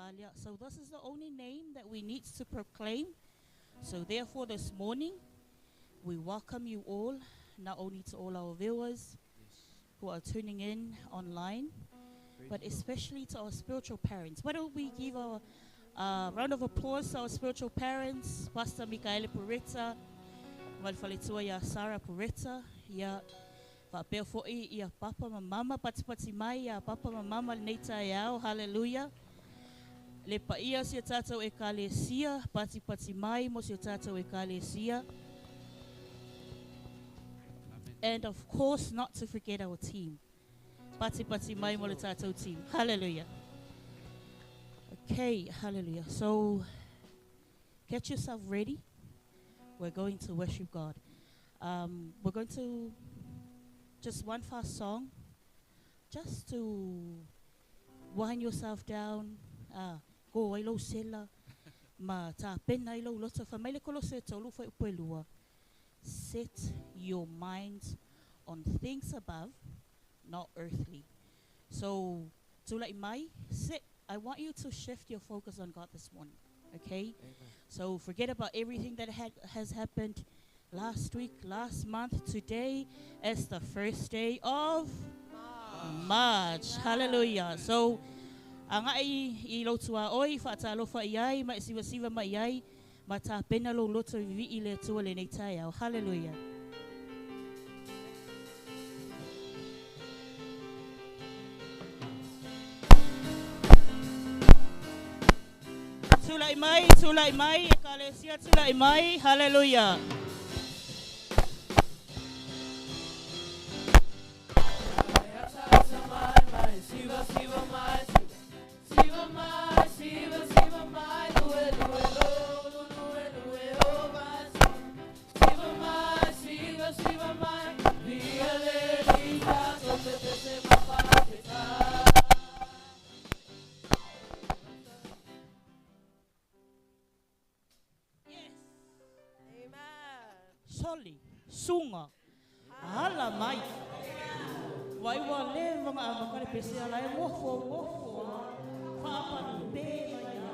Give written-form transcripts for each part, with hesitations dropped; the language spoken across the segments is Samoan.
whaalia. So this is the only name that we need to proclaim. So therefore this morning, we welcome you all, not only to all our viewers who are tuning in online, but especially to our spiritual parents. Why don't we give a round of applause to our spiritual parents, Pastor Mikaele Pureta, ma le faletua ia Sarah Pureta, ia faapea fo'i ia papa ma mama, patipati mai ia papa ma mama lenei taeao. Hallelujah. Le paia si o tatou ekalesia, patipati mai mo si o tatou ekalesia. And of course, not to forget our team. Patipati mai mo le tatou team. Hallelujah. Okay, hallelujah. So, get yourself ready. We're going to worship God. We're going to just one fast song, just to wind yourself down. Go ai lou sela, ma tapena ai lou loto. Fai mai le Kolose 3 fuaiupu e 2. Set your minds on things above, not earthly. So, tulai mai, sit. I want you to shift your focus on God this morning, okay? Amen. So forget about everything that has happened last week, last month. Today is the first day of March. Hallelujah. So, aga'i i lou tuaoi, faatalofa i ai, ma e sivasiva mai ai, ma tapena lou loto i vivi'i le Atua lenei taeao. Hallelujah. Tulai mai, tulai mai, ekalesia tulai mai. Hallelujah. Yes. Amen. Soli, sunga, ala mai. Vai ua leva nga amaka le pese ala e mofo, mofo. Whaapanu pe mai a.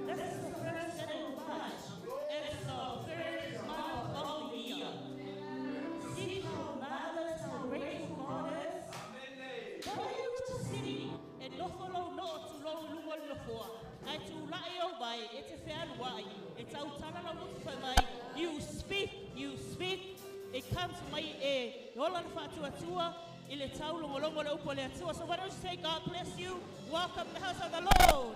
Man, this is the first day of March. It's the first month of the year. See how marvelous, how grateful God is? Why are you just sitting e nofo lou noo tulou i luga o le nofoa? Ae tula'i ou vai e te fealua'i, e tautala lau loto fai mai. You speak, you speak. It comes mai e ola le faatuatua i le taulogologo le upu a le Atua. So why don't you say, God bless you. Welcome to the house of the Lord.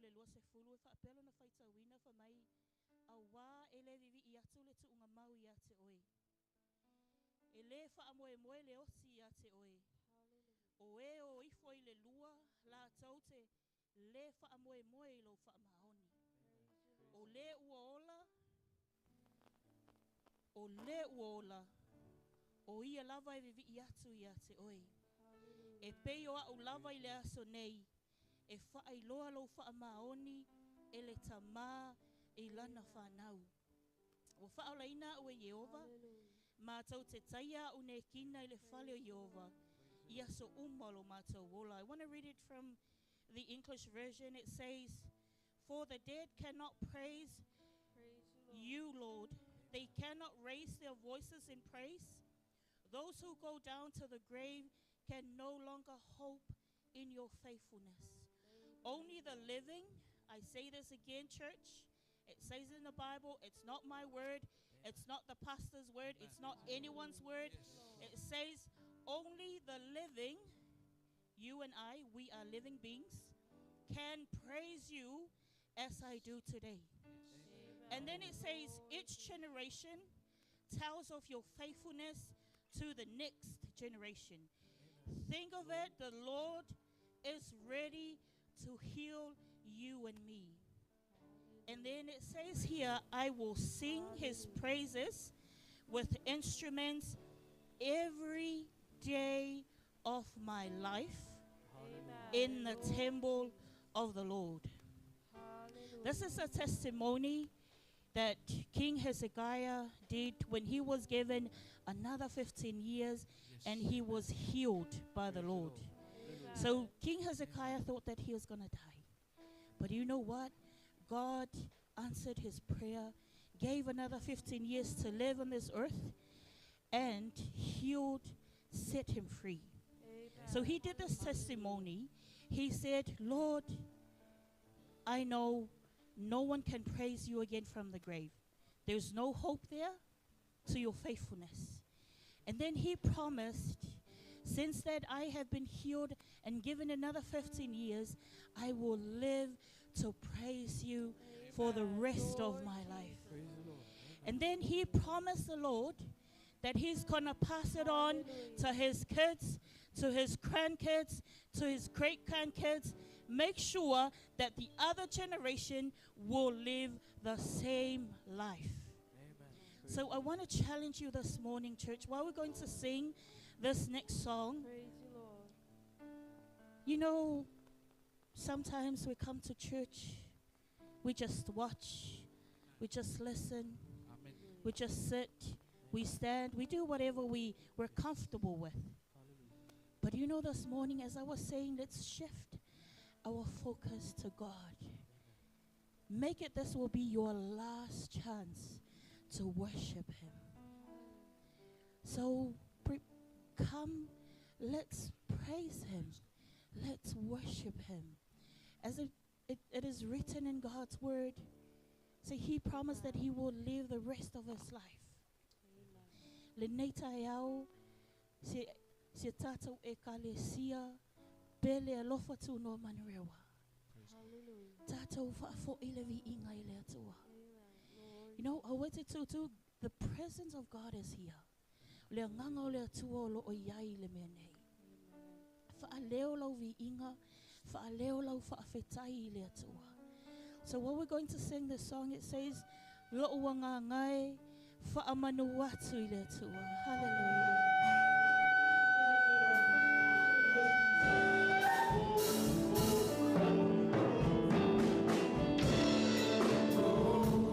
le 20 e faapea lona faitauina fai mai, Auā e le vivii atu le tuugamau ia te oe. E lē faamoemoe le oti iā te oe. O e o ifo i le lua latou te lē faamoemoe i lou faamaoni. O lē ua ola, o lē ua ola, o ia lava e vivii atu ia te oe. E pei o au lava i le aso nei, e faailoa lou faamaoni e le tamā i lana fanau. Ua faaolaina au e Ieova, matou te taia au nekina i le fale o Ieova, i aso uma o lo matou ola. I want to read it from the English version. It says, For the dead cannot praise Praise you, Lord. you, Lord. They cannot raise their voices in praise. Those who go down to the grave can no longer hope in your faithfulness. Only the living, I say this again, church. It says in the Bible, it's not my word, it's not the pastor's word, it's not anyone's word. It says, only the living, you and I, we are living beings, can praise you as I do today. And then it says, each generation tells of your faithfulness to the next generation. Think of it, the Lord is ready to heal you and me. And then it says here, I will sing his praises with instruments every day of my life in the temple of the Lord. Hallelujah. This is a testimony that King Hezekiah did when he was given another 15 years and he was healed by the Lord. So King Hezekiah thought that he was going to die. But you know what? God answered his prayer, gave another 15 years to live on this earth, and healed, set him free. Amen. So he did this testimony. He said, Lord, I know no one can praise you again from the grave. There's no hope there to your faithfulness. And then he promised, since that I have been healed and given another 15 years, I will live to praise you for the rest of my life. Praise the Lord. And then he promised the Lord that he's going to pass it on to his kids, to his grandkids, to his great grandkids. Make sure that the other generation will live the same life. Amen. So I want to challenge you this morning, church, while we're going to sing this next song. Praise you, Lord. You know, sometimes we come to church, we just watch, we just listen. Amen. We just sit, we stand, we do whatever we're comfortable with. Hallelujah. But you know, this morning, as I was saying, let's shift our focus to God. Make it this will be your last chance to worship Him. So come, let's praise Him. Let's worship Him. As it is written in God's word, so He promised that He will live the rest of His life. Lenei taeao, se tātou ekalesia, pele alofa tu no manurewa. Hallelujah. Tātou whaafo i le viinga i le atua. Amen. You know, awete tūtū, the presence of God is here. Le nganga o le atua o lo o iai le mea nei. Whaaleo lau viinga, whaaleo lau whaafetai i le atua. So while we're going to sing this song, it says, Lo'u ngā ngai, whaamanu atu i le atua. Hallelujah. Oh,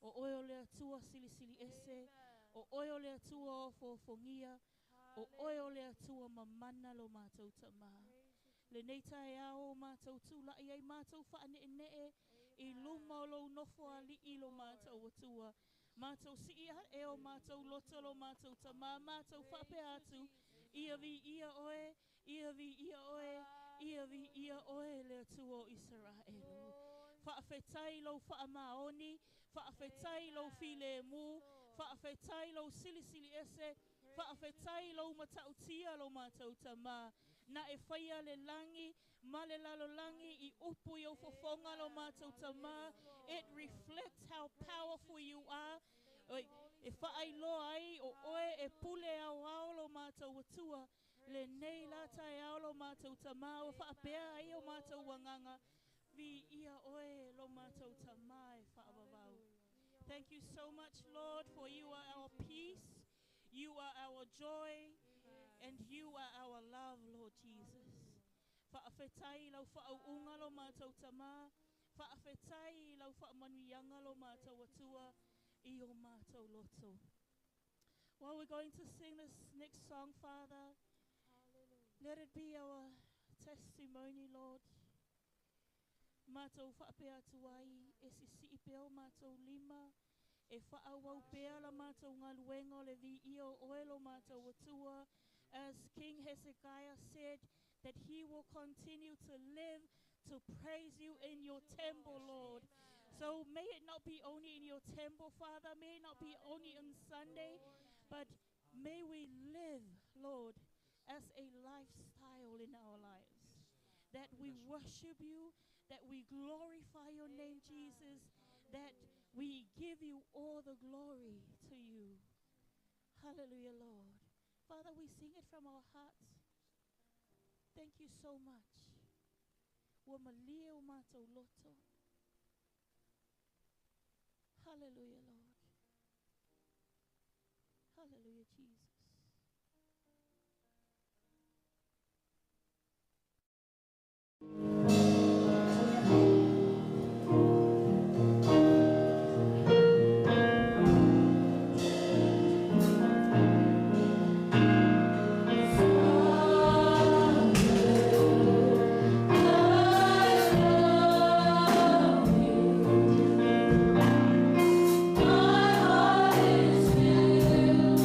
O oe o le Atua silisili ese, o oe o le Atua ofoofogia, o oe o le Atua mamana lo matou Tamā. Lenei taeao ua matou tulai ai matou faaneenee i luma o lou nofoalii lo matou Atua. Matou sii ae o matou loto lo matou Tamā, matou faapea atu, Ia viia oe, ia viia oe, ia viia oe le Atua o Isaraelu. Faafetai lou faamaoni, faafetai lou filemu, faafetai lou silisili ese, faafetai lou matautia lo matou Tamā. Na e faia le lagi ma le lalolagi i upu i ou fofoga lo matou Tamā. It reflects how powerful you are. Oi, e faailoa ai o oe e pule aoao lo matou Atua. Lenei la taeao lo matou Tamā ua faapea ai o matou agaga, viia oe lo matou Tamā e faavavau. Thank you so much, Lord, for you are our peace, you are our joy, and you are our love, Lord Jesus. Faafetai lau faauuga lo matou Tamā, faafetai lau faamanuiaga lo matou Atua i o matou loto. While we're going to sing this next song, Father, let it be our testimony, Lord. Matou faapea atu ai e sisii pea o matou lima, e faaauau pea la matou galuega o le viia o oe lo matou Atua. As King Hezekiah said, that he will continue to live to praise you in your temple, Lord. So may it not be only in your temple, Father, may it not be only on Sunday, but may we live, Lord, as a lifestyle in our lives. That we worship you, that we glorify your name, Jesus, that we give you all the glory to you. Hallelujah, Lord. Father, we sing it from our hearts. Thank you so much. Ua malie o matou loto. Hallelujah, Lord. Hallelujah, Jesus. My heart is filled.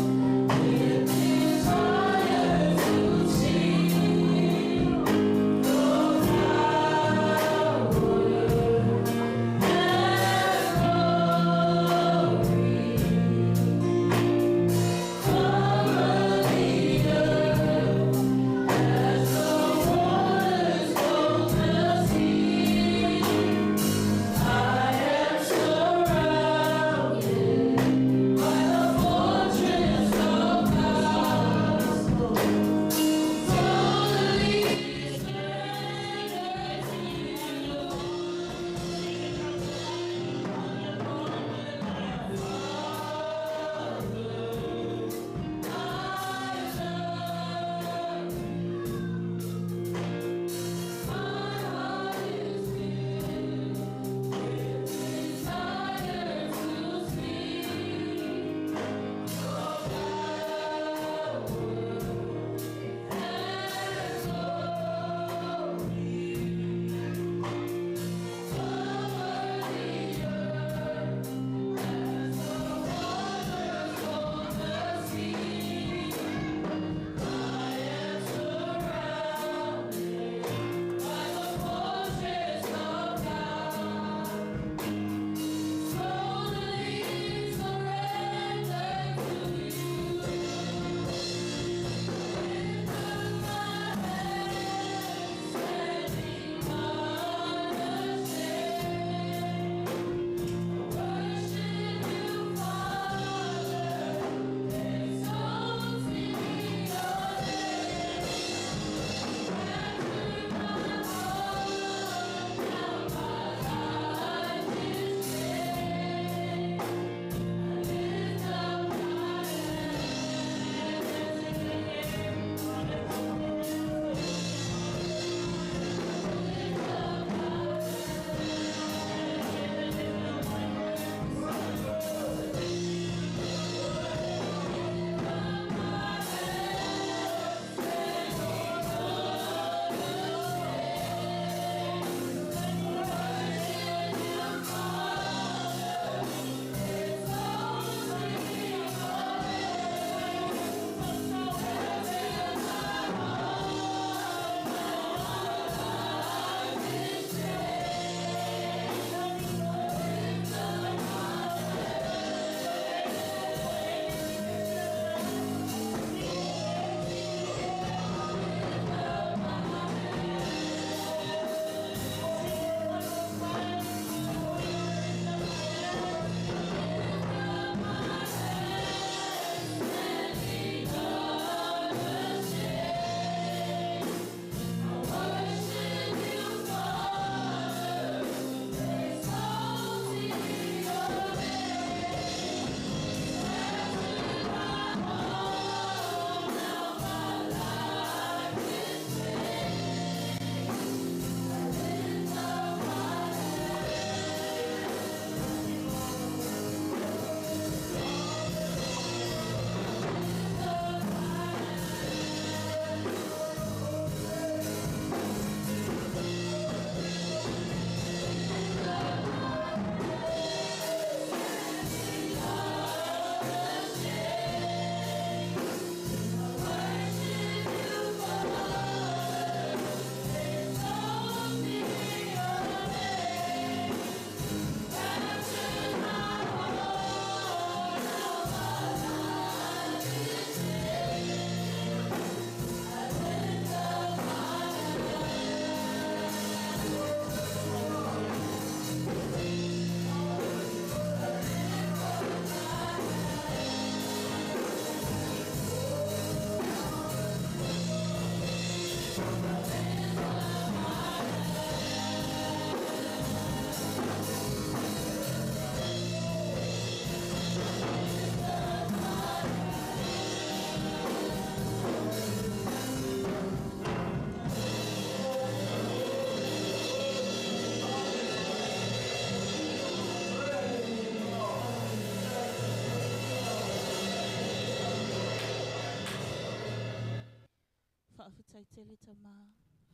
tele tamā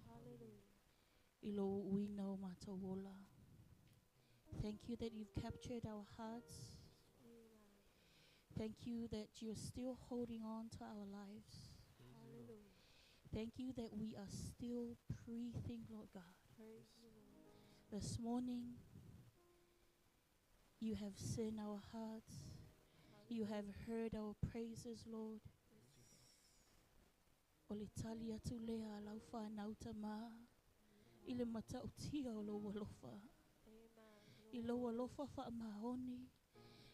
Hallelujah. i lou uuina o matou ola. Thank you that you've captured our hearts. Amen. Thank you that you're still holding on to our lives. Hallelujah. Thank you that we are still breathing, Lord God. Praise you, Lord. This morning, you have seen our hearts. You have heard our praises, Lord. O le tali atu lea a lau whanau tamā, i le matautia o lou alofa. Amen. I lou alofa whaamaoni,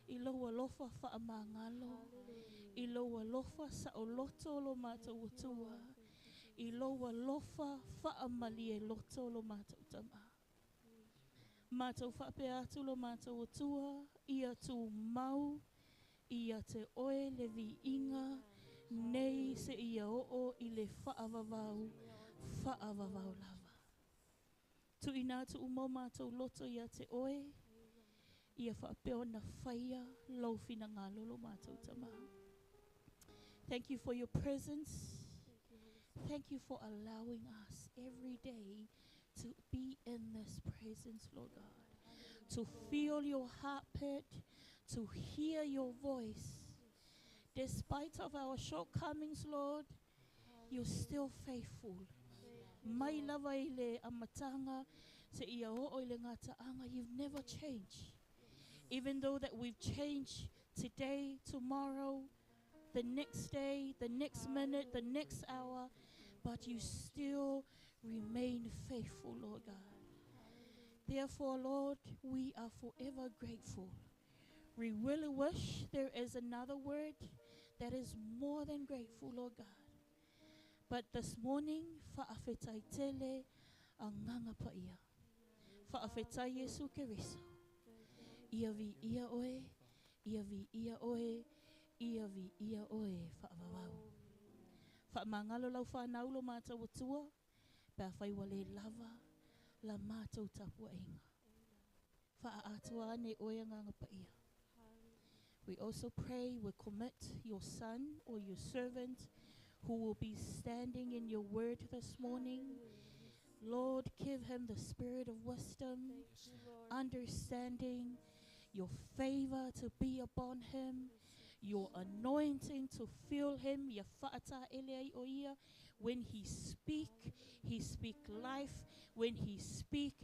i lou alofa whaamangalo, Hallelujah. i lou alofa saoloto o lo mātou atua, i lou alofa whaamalie loto o lo mātou tamā. Mātou whaapea atu lo mātou atua, ia tū mau, ia te oe le viiga, nei se ia oo i le whaavavau, whaavavau lava. Tuina atu uma o mātou loto ia te oe, ia whaapea na whaia lau whinangalo lo mātou tamā. Thank you for your presence. Thank you, Holy Thank you for allowing us every day to be in this presence, Lord God. To feel your heartbeat, to hear your voice. Despite of our shortcomings, Lord, you're still faithful. Mai lava i le amatanga, se ia oo i le ngataanga, you've never changed. Even though that we've changed today, tomorrow, the next day, the next minute, the next hour, but you still remain faithful, Lord God. Therefore, Lord, we are forever grateful. We really wish there is another word that is more than grateful, Lord God. But this morning, whaafetai tele a nganga pa ia. Whaafetai Yesu Keriso. Ia vi ia oe, ia vi ia oe, ia vi ia oe, whaavavau. Whaamangalo lau whanau lo mātou atua, pea whai wale lava, la mātou tapua inga. Whaatua ane oe nganga pa ia. We also pray, we commit your son or your servant who will be standing in your word this morning. Lord, give him the spirit of wisdom, Thank you, Lord. understanding, your favor to be upon him, your anointing to fill him. Ia whaata ele ai o ia. When he speak life. When he speak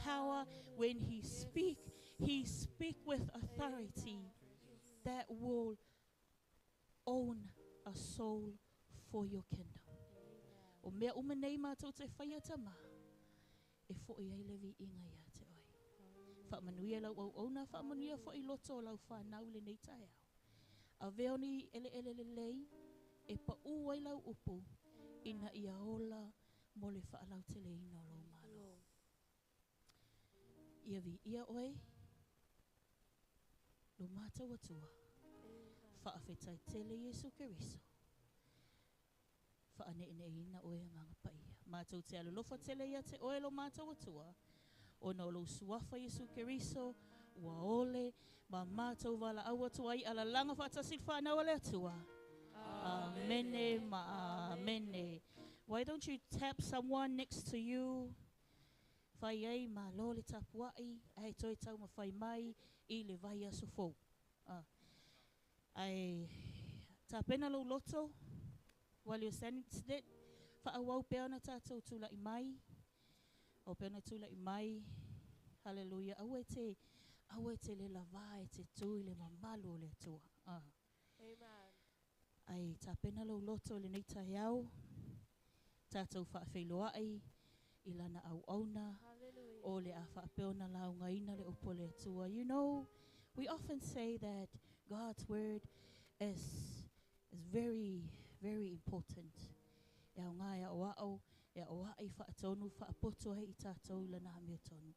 power. When he speak with authority that will own a soul for your kingdom. O mea uma nei mātou te whaiata mā, e fo i ai levi inga ia te oe. Whaamanuia lau au ona, whaamanuia fo i loto o lau whanau le nei taeao. A veo ni ele ele le lei, e pa u ai lau upu, ina ia ola mo le whaalau te le ina o lau malo. Ia vi ia oe, lo mātou atua, whaafetai tele Yesu Keriso. Whaane ine ina oe nganga paia. Mātou te alolofa tele ia te oe lo mātou atua. O no lo suafa Yesu Keriso, ua ole, ma mātou wala au atua i alalanga whaatasi whanau ale atua. Amene ma amene. Why don't you tap someone next to you? Whai ei ma lo le tapuai, ai toi tau ma whai mai, i le vai aso fou. Ai tapena lo loto, while you're standing to that, whaawau pea na tātou tūlai mai, au pea na tūlai mai, hallelujah, aue te le lava e te tū i le mamalu o le atua. Amen. Ai tapena lo loto le nei taeao, tātou whaawheiloai, i lana au auna, Hallelujah. o le a whaapeona lau ngaina le upo le atua. You know, we often say that God's word is very, very important. E au ngai au au, e au ai whaatonu, whaapoto hei i tātou lana mea tonu.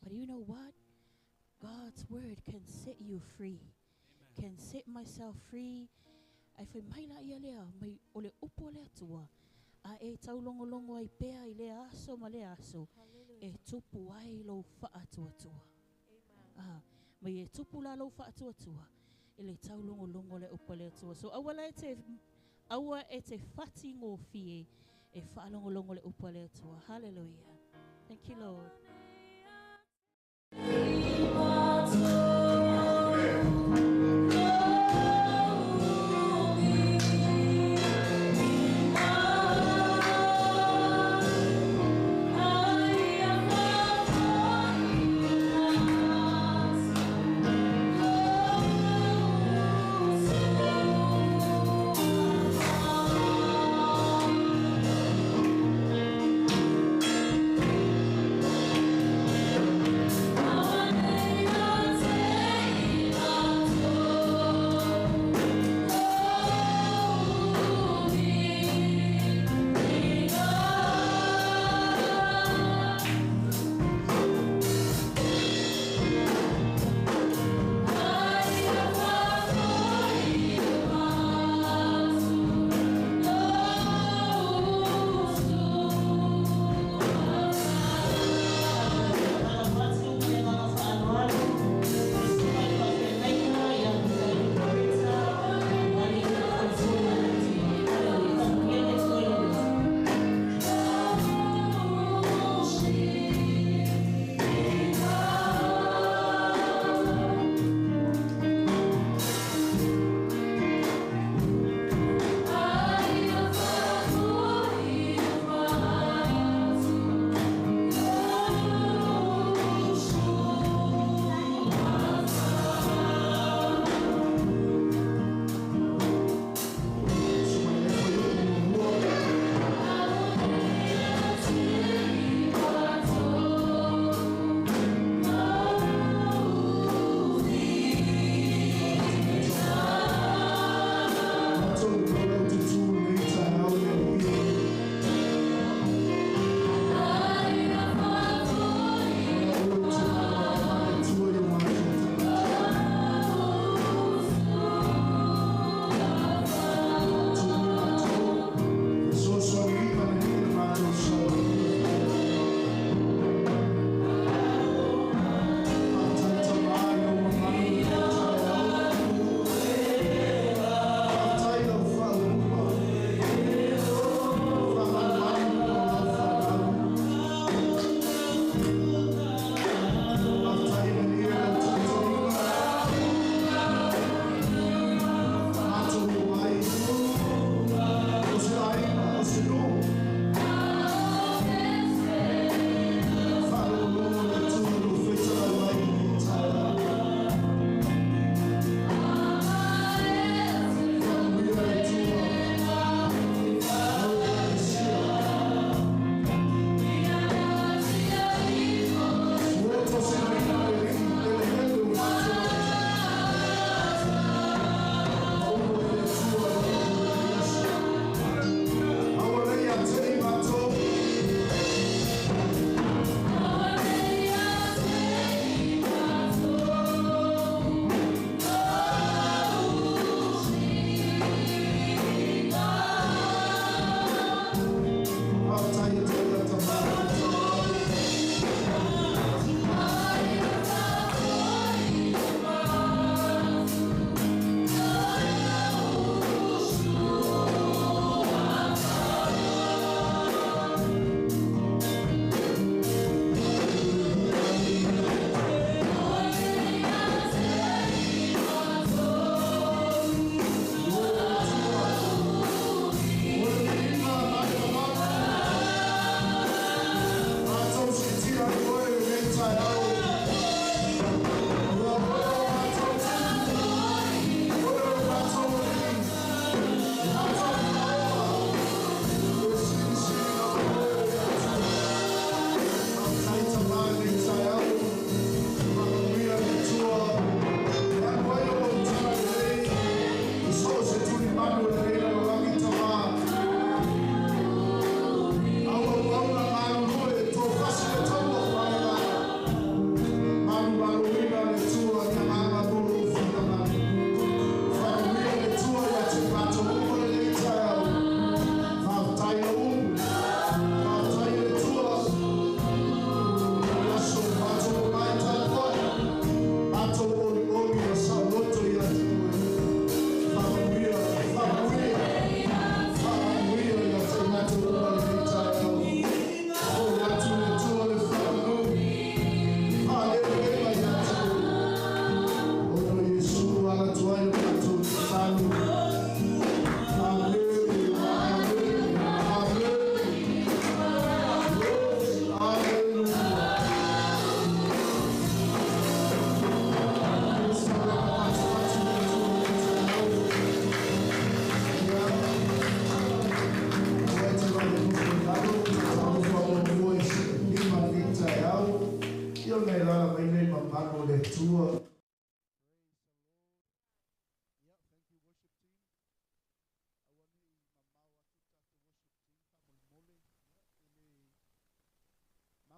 But you know what? God's word can set you free. Can set myself free. Ai whai mai la ia lea, mai o le upo le atua. A e taulongolongo ai pea i le aso ma le aso. Hallelujah. E tupu ai lo whaatuatua. Amen. Mai e tupu la lo whaatuatua. E le taulongolongo le upo le atua. So aua la e te, aua e te whati ngō whie E faalogologo le upu a le Atua. Hallelujah. Thank you, Lord. Amen.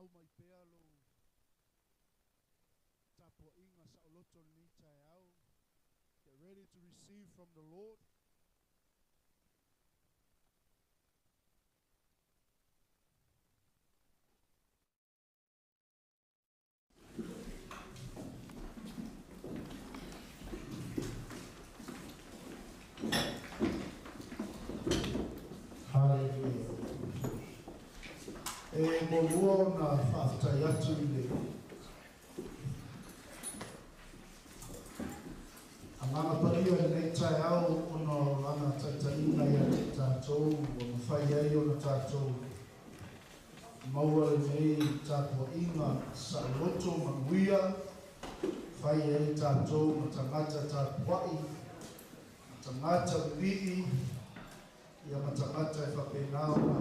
Valaau mai pea lou tapuaiga saoloto lenei taeao. Get ready to receive from the Lord. Hallelujah. E muamua ona faafetai atu i le Agaga Paia i lenei taeao ona o Lana taitaiga ia te i tatou ua mafai ai ona tatou maua lenei tapuaiga saoloto manuia, fai ai tatou ma tagata tapuai, ma tagata pipii, ia ma tagata e faapena ona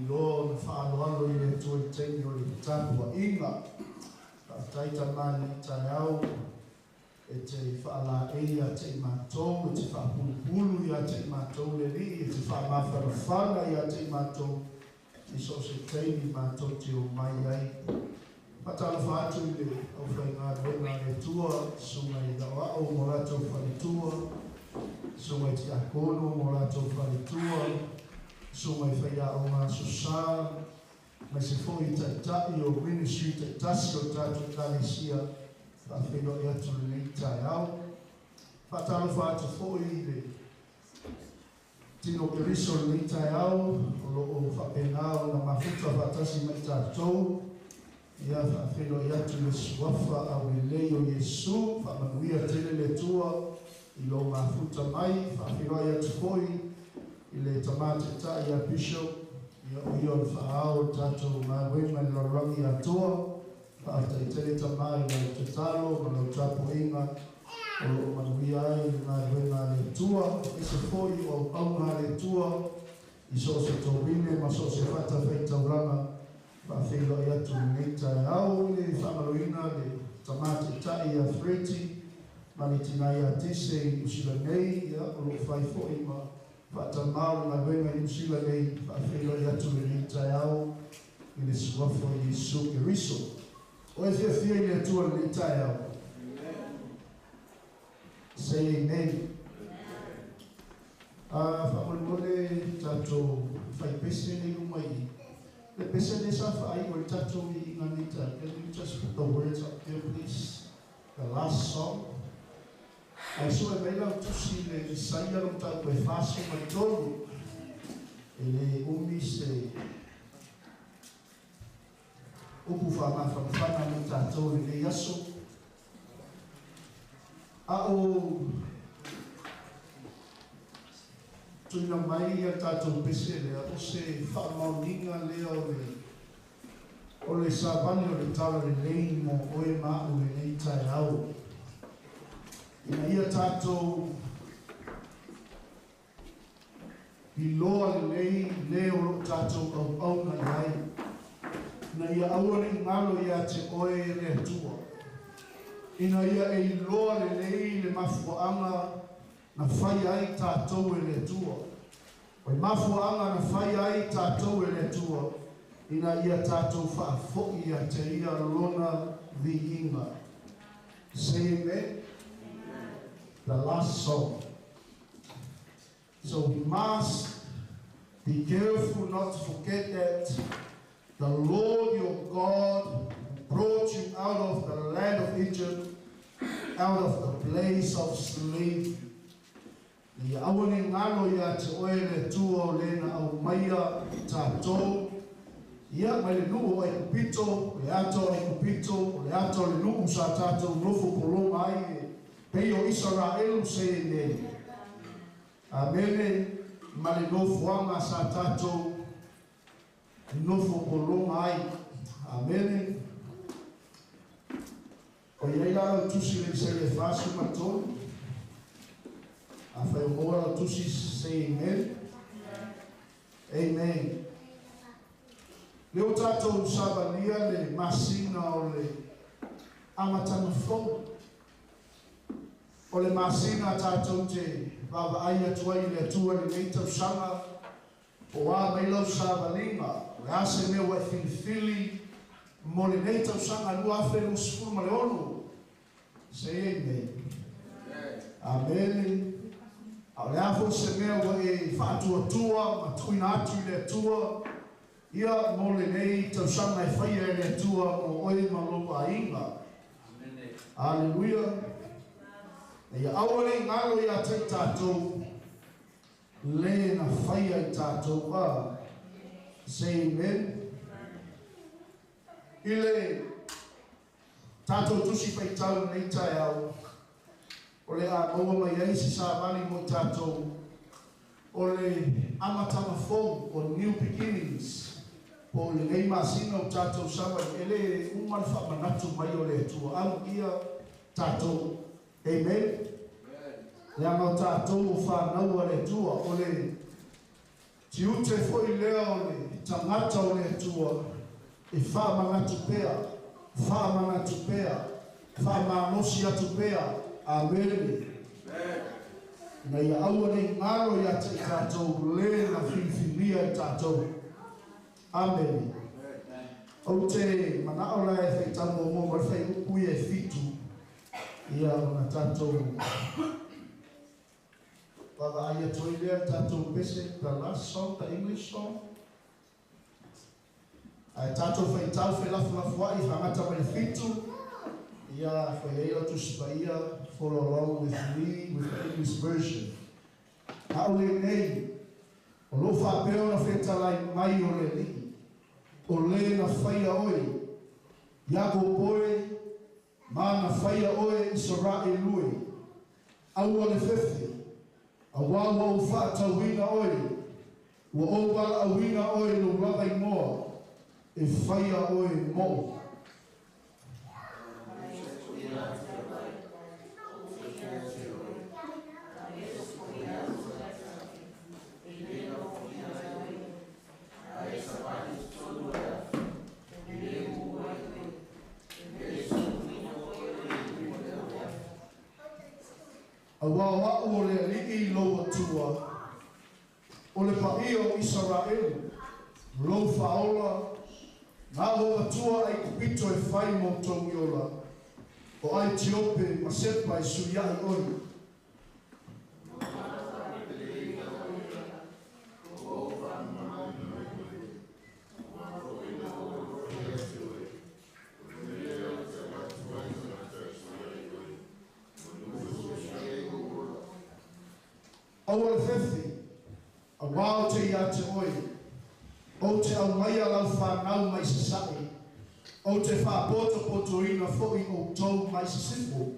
iloa ona faaaloalo i le Atua i le taimi o le tapuaiga. Faafetai Tama i lenei taeao e te faalaei ia te i matou, e te faapulupulu ia te i matou le Alii, e te faamafanafana ia te i matou i so o se taimi matou te omai ai. Faatalofa atu i le aufaigaluega a le Atua, Susuga i Aoao ma o latou faletua, Susuga i Tiakono ma o latou faletua, Susuga i Faiaoga Aso Sa, aemaise foi i Taitai o Ministry taitasi o le tatou Ekalesia, faafeiloai atu i lenei taeao. Faatalofa atu foi i le Tino Keriso i lenei taeao, o lo o faapena ona mafuta faatasi ma i tatou. Ia, faafeiloai atu i le Suafa aulelei o Iesu, faamanuia tele le Atua i lou mafuta mai. Faafeiloai atu foi i le Tama Taitai ia Bishop, ia o ia o le faaao o le tatou galuega i le lalolagi atoa. Faafetai tele Tama i lau tatalo ma lau tapuaiga o lo o manuia ai le galuega a le Atua, aemaise foi o auauna a le Atua i so o se tovine ma so o se fatafaitaulaga. Faafeiloai atu i lenei taeao i le faamaloina le Tama Taitai ia Freti ma le tina ia Tese i Niu Sila nei, ia, o lo o fai foi ma faatamā o le galuega i Niu Sila nei. Faafeiloai atu i lenei taeao i le Suafa o Iesu Keriso. O e fiafia i le Atua i lenei taeao? Say amen. A faamolemole tatou fai pese nei luma i i. Le pese lea sa faaii o le tatou viiga nei taeao. Can you just put the words up there please? The last song. Ae sue mai lau tusi i le Isaia lo mataupu e 43. E le umi se upu faamafanafana mo tatou i lenei aso. A o tuuina mai a tatou pese lea, o se faamaoniga lea o le o le savali o le talalelei mo oe ma aʻu i lenei taeao, ina ia tatou iloa lelei le o lo o tatou auauna i ai, ina ia aua ne i galo ia te oe le Atua, ina ia e iloa lelei le mafuaaga na faia ai tatou e le Atua. O le mafuaaga na faia ai tatou e le Atua, ina ia tatou faafoi ia te Ia Lona viiga. Say amen. The last song. So we must be careful not to forget that the Lord your God brought you out of the land of Egypt, out of the place of slavery. Ia aua ne i galo ia te oe le Atua o le na aumaia tatou, ia, mai le nuu o Aikupito, o le ata o Aikupito, o le ata o le nuu sa tatou nofo pologa ai e pei o Isaraelu se nei. Amene, ma le nofoaga sa tatou nofo pologa ai. Amene. O i ai la lau tusi le Isaia e 43. Afai o maua lau tusi, say amen. Amen. Lea ua tatou savalia le masina o le amataga fou. O le masina tatou te vaavaai atu ai i le Atua i lenei tausaga, po o a mai lau savaliga, o le a se mea ua e filifili Mo lenei tausaga 2026. Say amen. Amene. A o le a foi se mea ua e faatuatua ma tuuina atu i le Atua, ia mo lenei tausaga e faia e le Atua mo oe ma lou aiga. Aleluia. Ia aua le galo ia te i tatou, le na faia i tatou a. Say amen. I le tatou tusi faitau nei taeao, o le a maua mai ai se savali mo tatou, o le amataga fou o new beginnings. Po o lenei masina o tatou savali, e le uma le faamanatu mai o le Atua amuia tatou. Amen. Leaga o tatou o fanau a le Atua, o le tiute foi lea o le tagata o le Atua, e faamanatu pea, faamanatu pea, faamalosi atu pea. Amene. Na ia aua nei galo ia te i tatou le na filifilia i tatou. Amene. Ou te manao la e faitau muamua ma le fuaiupu ia e 7, ia ona tatou vaavaai atu ai lea tatou pese, the last song, the English song. Ae tatou faitau felafolafoai faagata mai le 7, ia fai ai lau Tusi Paia, follow along with me with the English version. A o lenei, o loo faapea ona fetalai mai o le Alii, o le na faia oe, Iakopo e, ma na faia oe Isaraelu e, aua le fefe, auā ua ou faatauina oe, ua ou valaauina oe i lou lava igoa, e faia oe mo'o. Auā o a'u o le Alii lou Atua, o le Paia o Isaraelu, lou Faaola, na ou avatua Aikupito e fai mo tou iola, o Aitiope ma Sepa e suia'i oe. Aua le fefe, auā ou te ia te oe, ou te aumaia lau fanau mai sasae, ou te faapotopotoina foi outou mai sisifo.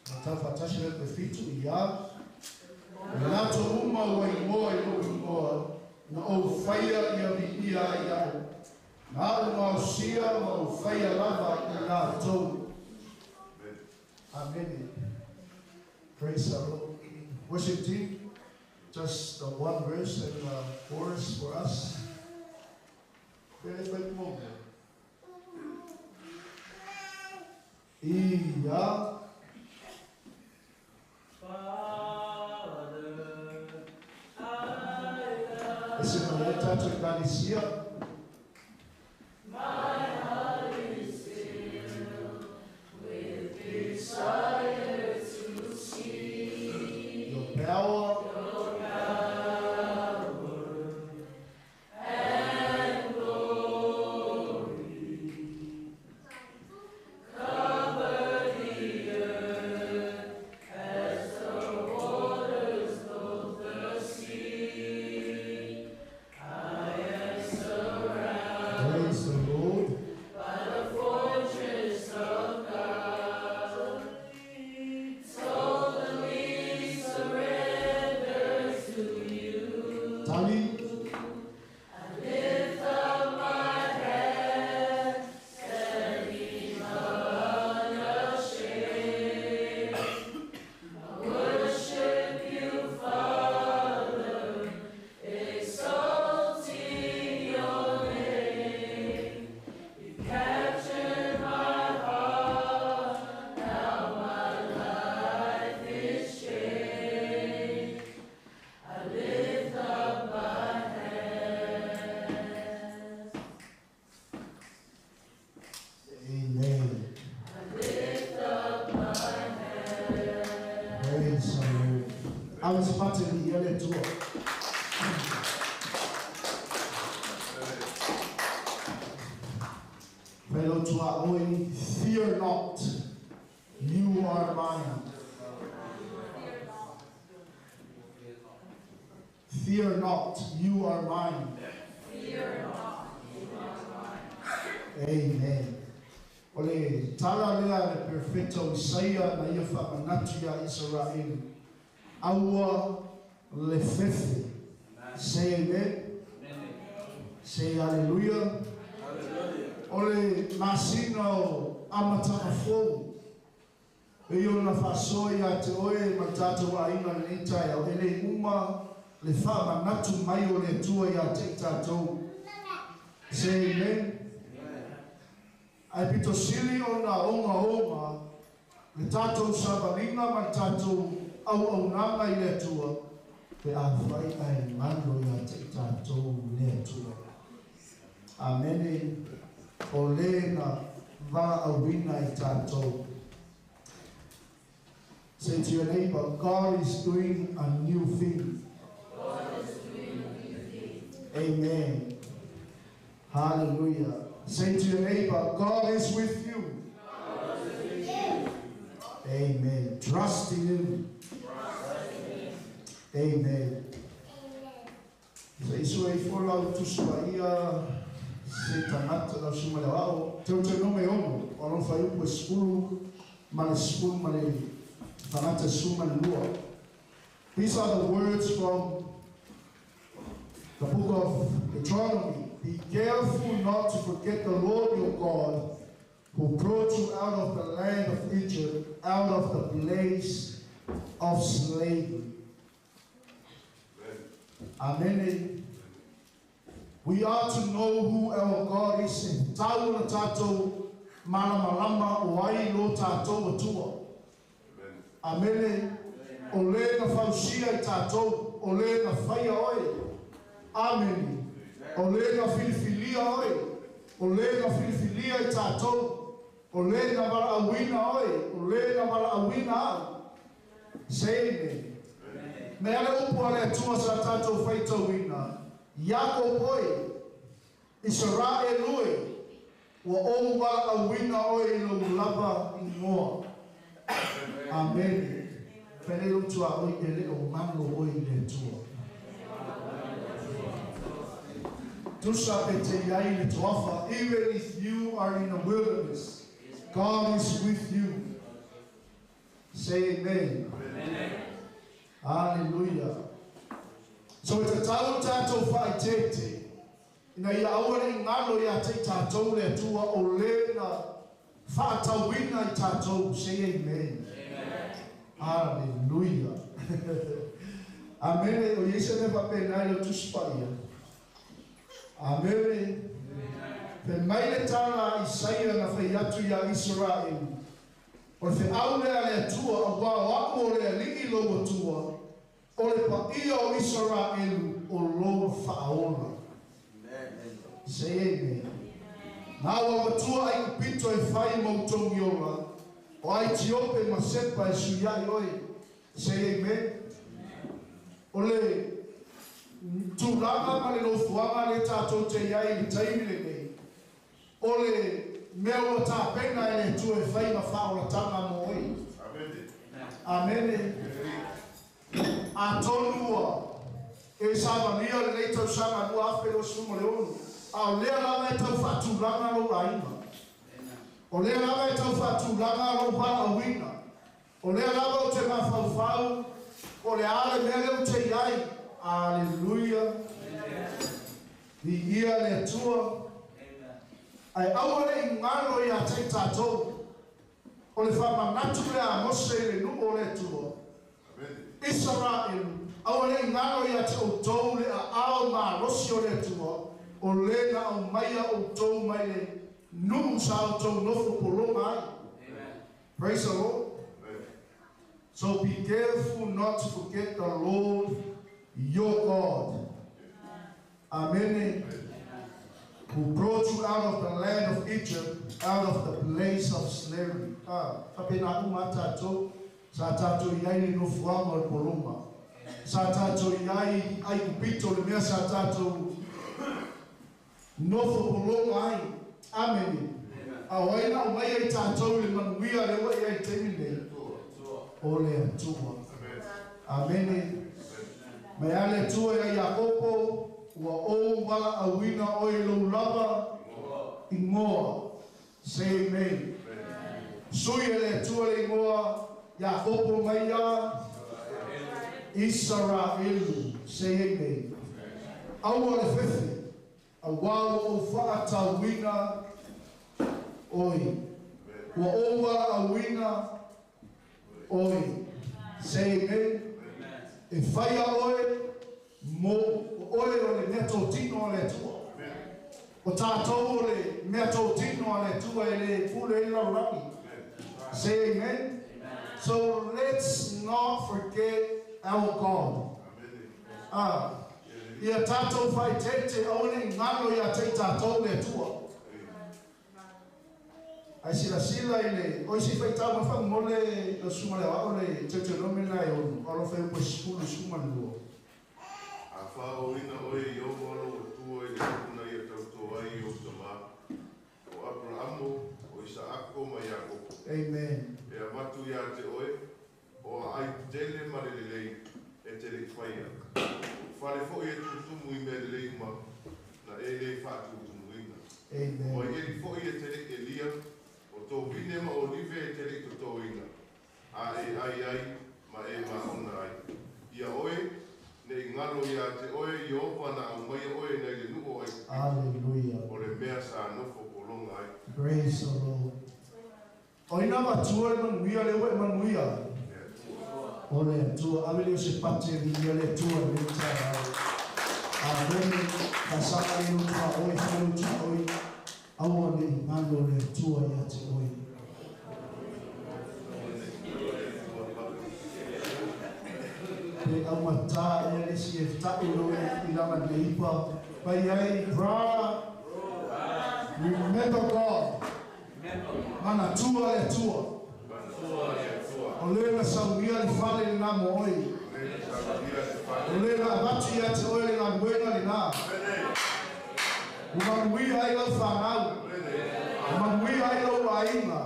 Na taufaatasi le pe 7 ia, e latou uma ua igoa i lou igoa, na ou faia ia viia ai a'u, na a'u gaosia ma ou faia lava i latou. Amen. Praise the Lord. Worship team, just the one verse and the chorus for us. Pele fai mo. Ia. Ese mai ai tatou ekalesia. My heart is filled with desire to see Your power. Your power and glory. Cover the earth as the waters clothe the sea. I am surrounded. Atua. Fai lau tuaoi, fear not, you are mine. Fear not, you are mine. Fear not, you are mine. Amen. O le tala lea le perfecto o Isaia na ia whaamanatu ia Israel. Aua le fefe. Say amen. Say hallelujah. O le masina o amatanga fou. E ia na whaasoa ia te oe ma tātou ainga lenei taeao. E le uma le whaamanatu mai o le Atua ia te i tātou. Say amen. Ai pito sili o na onga onga, le tātou sabalinga ma le tātou au au nanga i le Atua, pe a whai ai ngalo ia te i tātou le Atua. Amene, o le na wala awina i tātou. Say to your neighbor, God is doing a new thing. God is doing a new thing. Amen. Hallelujah. Say to your neighbor, God is with you. God is with you. Amen. Trust in Him. Trust in Him. Amen. Sa isu e fola o tusua ia se tangata lau suma le wao. Teu te nome ono, o lon whai upu e skulu, ma le skulu ma le tangata suma le lua. These are the words from the book of Deuteronomy. Be careful not to forget the Lord your God, who brought you out of the land of Egypt, out of the place of slavery. Amen. We are to know who our God is. E tau na tātou malamalama o ai lo tātou atua. Amen. O le na fausia i tātou, o le na whaia oe. Amen. O le na filifilia oe, o le na filifilia i tātou, o le na walaawina oe, o le na walaawina au. Say amen. Me ale upu ale atua sa tātou whaitauina, Iakopo oe, Israel oe, ua ou walaawina oe i lo lava ingoa. Amen. Pele utua oe e le o mano oe i le atua. Tusa pe te iai le tuafa, even if you are in the wilderness, God is with you. Say amen. Amen. Hallelujah. So e te tau tātou whaitete, ina ia aua le ngalo ia te tātou le atua o lena whaatauina i tātou. Say amen. Amen. Hallelujah. Amen. O Yesu ne whapenai o tuspa ia. Amen. Fe mai le tala Isaia na whai atu ia Israel. O le wheau lea le atua, o wā o aku o le alii lo atua, o le paia o Israel o lo whaola. Say amen. Ngā wa atua ai kupito e whai mautongi ola, o ai tiope ma sepa e suyai oe. Say amen. O le tūranga ma le lofuanga le tātou te iai le taimi le nei. O le mea ua tāpena e le atua e whai ma whaolatanga mō oe. Amen. A tonua e sawania le nei tausanga mua afe o suma le onu. A o lea lava e tau whaatūranga lo raina. O lea lava e tau whaatūranga lo whaawina. O lea lava o te mawhauwhau, o le ale mea leo te iai. Hallelujah. Ni ia le atua. Ai aua le ingalo ia te tātou. O le whamanatu le a Mose le nuu o le atua. Israel, aua le ingalo ia te outou le a ao malosi o le atua. O le na au maia outou mai le nuu sa outou nofo polonga ai. Praise the Lord. So be careful not to forget the Lord your God. Amen. Who brought you out of the land of Egypt, out of the place of slavery. Whapena uma tātou, sa tātou iai le nofuanga o le polonga. Sa tātou i ai ai kupito le mea sa tātou nofo polonga ai. Amene. A o ai na o mai ai tātou le manuia le ua i ai teimi nei. O le Atua. Amene. Mai ale Atua ia Iakopo, ua ou wala auina oi lou lava ingoa. Say amen. Sui ele Atua le ingoa Iakopo mai ia Israelu. Say amen. Aua le fefe, a wau o whaatauina oi. Ua o wala auina oi. Say amen. E whaia oe, mo oe o le mea tōtino a le Atua. O tātou o le mea tōtino a le Atua e le pule e lauraki. Say amen. So let's not forget our God. Ah, ia tātou whai tete aone i ngalo ia te tātou le Atua. Ai sila sila i le, oi si whai tau mawha mole lo suma le wao le Deuteronomy na e onu, alo whai upo sikulu suma lua. A whao ina oe i o walo o tua i le kupuna ia tauto ai o tama, o Abrahamo, o Isaako ma Iakopo. Amen. E a matu ia te oe, o a ai tele ma le lelei, e te le whaia. Whare fo e tutumu i mea lelei uma, na e le whaatutumuina. Amen. O e fo e te le Elia, o tō vine ma olive e te le totoina, a e ai ai, ma e maona ai. Ia oe, ne i ngalo ia te oe i opa na au mai oe nei le nuo ai. Hallelujah. O le mea sa nofo polonga ai. Praise the Lord. O ina matua le manuia le ue manuia. O le Atua, ave le o se pate li ia le Atua le tara. Amen. Ka saka le utua oi, fa le utua oi. Aua le ngalo le Atua ia te oi. Pe aumata e le si e fta e lo e i lama le ipa. Pai ai, bra, remember God. Mana tua le Atua. O le na sauia le fale le nā mo oi. O le na avatu ia te oe le ngā muenga le nā. O manuia ai lau whanau. O manuia ai lau ainga.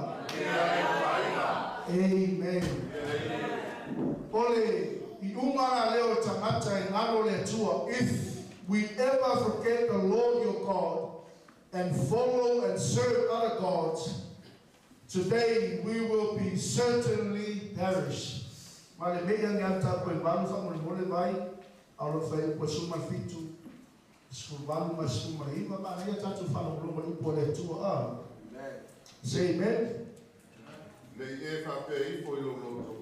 Amen. O le i unga na leo tangata e ngalo le Atua. If we ever forget the Lord your God and follow and serve other gods, today we will be certainly perish. Ma le mea ni ata koe malu wha mole mole vai, alo whai upo suma fitu, skumvalu ma suma le ima, ma nea tatu whala molo mole upo le Atua a. Say amen. Nei e whapea ifo i lo loto,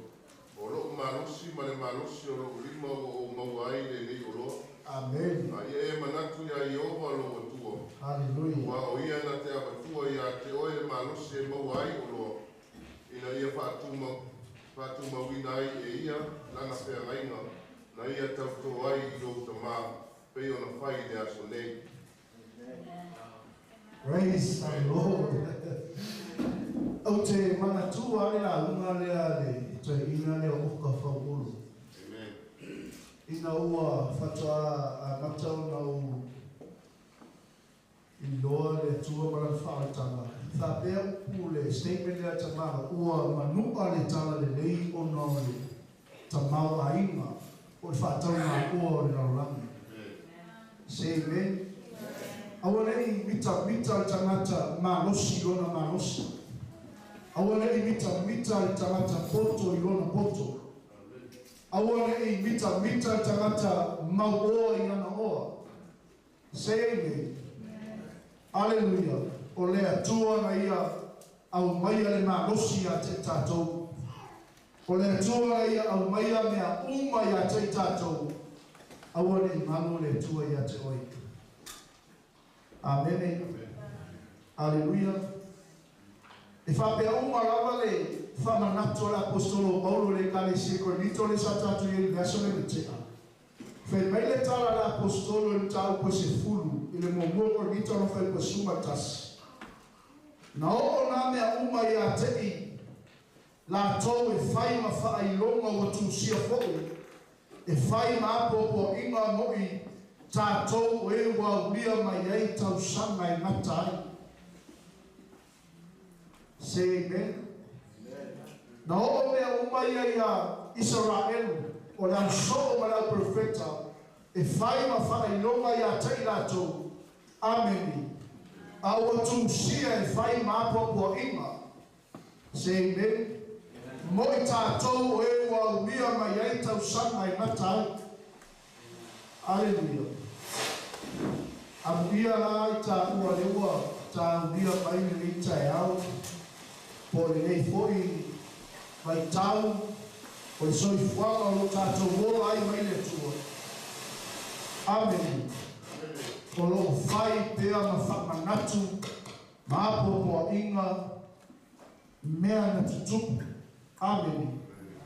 o loo malosi ma le malosi o loo lima o o maua ai le nei o loa. Amen. A ia e manatu ia Iova lo Atua. Hallelujah. Ua o ia na te avatua ia te oe le malosi e maua ai o loa. Ina ia whaatumauina ai e ia lana wheangainga, na ia tauto ai i lou tamā, pei ona whai le aso nei. Praise the Lord. O te manatua le la unga lea le te ina lea o ka whaulu. Amen. Ina ua whatua a matau na u i loa le Atua ma lana whaalitanga. Whapea upu le statement lea tamara ua manua le tala le lei o nā le tamau ainga o le whaataunga ua o le lalolagi. Say amen. Aua nei mita mita le tangata malosi lona malosi. Aua nei mita mita le tangata poto i lona poto. Aua nei mita mita le tangata mauoa i lana oa. Say amen. Hallelujah. O le Atua na ia au maia le malosi ia te tātou. O le Atua na ia au maia mea uma ia te tātou. Aua nei manu le Atua ia te oi. Amen. Hallelujah. E whapea uma lava le whamanato le apostolo Paulo le kale se Korinito le sa tātou i le aso le tea. Whai mai le tala le apostolo le tau po se fulu i le mōmua Korinito no whai po suma tasi. Na o nā mea uma ia te i la tau e whai ma whaai longa o tūsia fo'u. E whai maapoapoa inga moi tātou e ua ulia mai ai tausaga e gata ai. Say amen. Na oo mea uma ia ia Israelu o le ausoo ma le auperofeta e fai ma faailoga iā te i latou. Ameni. A ua tusia e fai ma apoapoaʻiga. Say amen. Mo i tātou o e ua ulia mai ai tausaga e gata ai. Aleluia. Amuia la i tāua le ua tāulia mai lenei taeao po o lenei foi vaitau o le soifuaga o loo tatou ola ai mai le Atua. Ameni. O loo fai pea ma faamanatu ma apoapoaiga mea na tutupu. Ameni.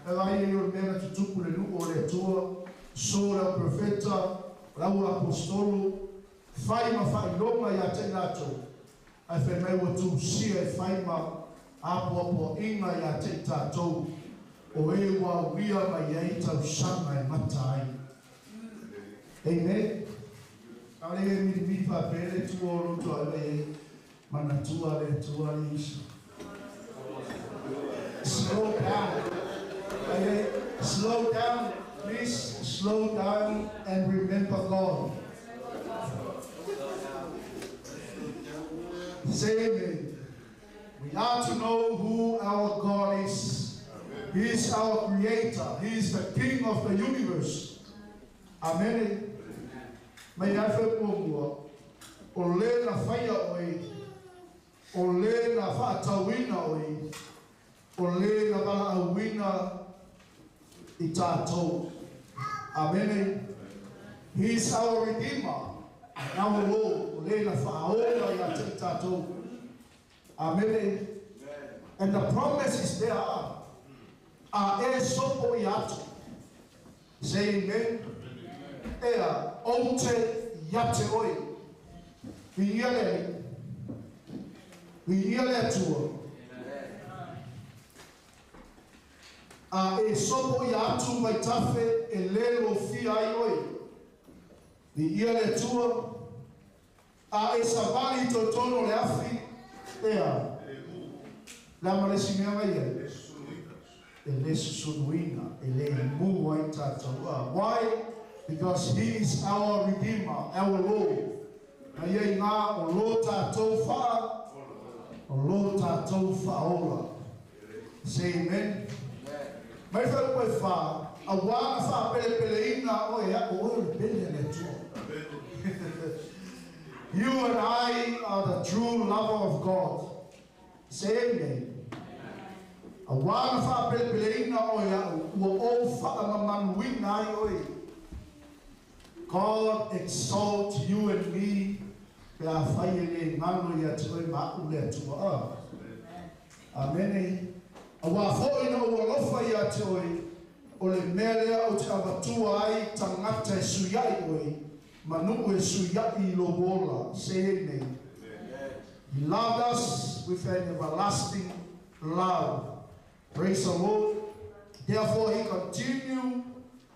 E vai e o le mea na tutupu le nuu o le Atua, so le auprofeta, o le au apostolo, fai ma faailoga iā te i latou, ae fai mai ua tusia e fai ma apoapoaiga iā te i tatou o e ua aulia mai ai tausaga e gata ai. Amen. A o le milimili faapea le tua o loto ai ai manatua le Atua le Iesu. Slow down. Okay? Slow down. Please slow down and remember God. Say amen. We are to know who our God is. He is our creator. He is the king of the universe. Amen. Mai ai fe muamua, o le na faia oe, o le na faatauina oe, o le na valaauina i tātou. Amen. He is our Redeemer and our Lord. O le na faaola ia te i tātou. Amen. And the promise is there. A e sopo i atu. Say amen. Ea, ou te ia te oe. Viia le Alii. Viia le Atua. A e sopo ia atu vaitafe e lē lofia ai oe. Viia le Atua. A e savali i totonu o le afi, ea, le a ma le isi mea mai ai? E lē susunuina, e lē mu ai tatou. A why? Because he is our Redeemer, our Lord. Na ia i ngā o lō tātou whaa, o lō tātou whaaola. Say amen. Mai whai upa e whā, auā na whaapelepeleina oe e ako oe o le pele a le Atua. You and I are the true lover of God. Say amen. Auā na whaapelepeleina oe e a'u, ua ou whaamamanuina ai oe. God exalt you and me pe afai e lē galo ia te oe ma a'u le Atua. A. Amene. Auā foʻi na ou alofa iā te oe, o le mea lea ou te avatua ai tagata e suiaʻi oe, ma nuu e suiaʻi i lou ola. Say amen. He loved us with an everlasting love. Praise the Lord. Therefore he continued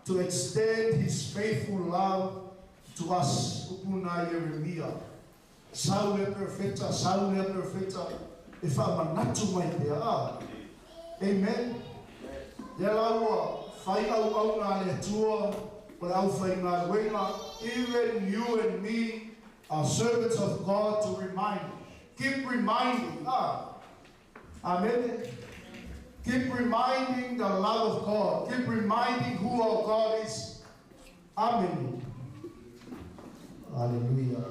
to extend his faithful love to us. Upu na Ieremia. Sau lea perofeta, sau lea perofeta, e faamanatu mai pea. A. Amen. Lea la ua fai auauna a le Atua o le aufaigaluega, even you and me are servants of God to remind. Keep reminding. A. Amene. Keep reminding the love of God. Keep reminding who our God is. Amene. Hallelujah.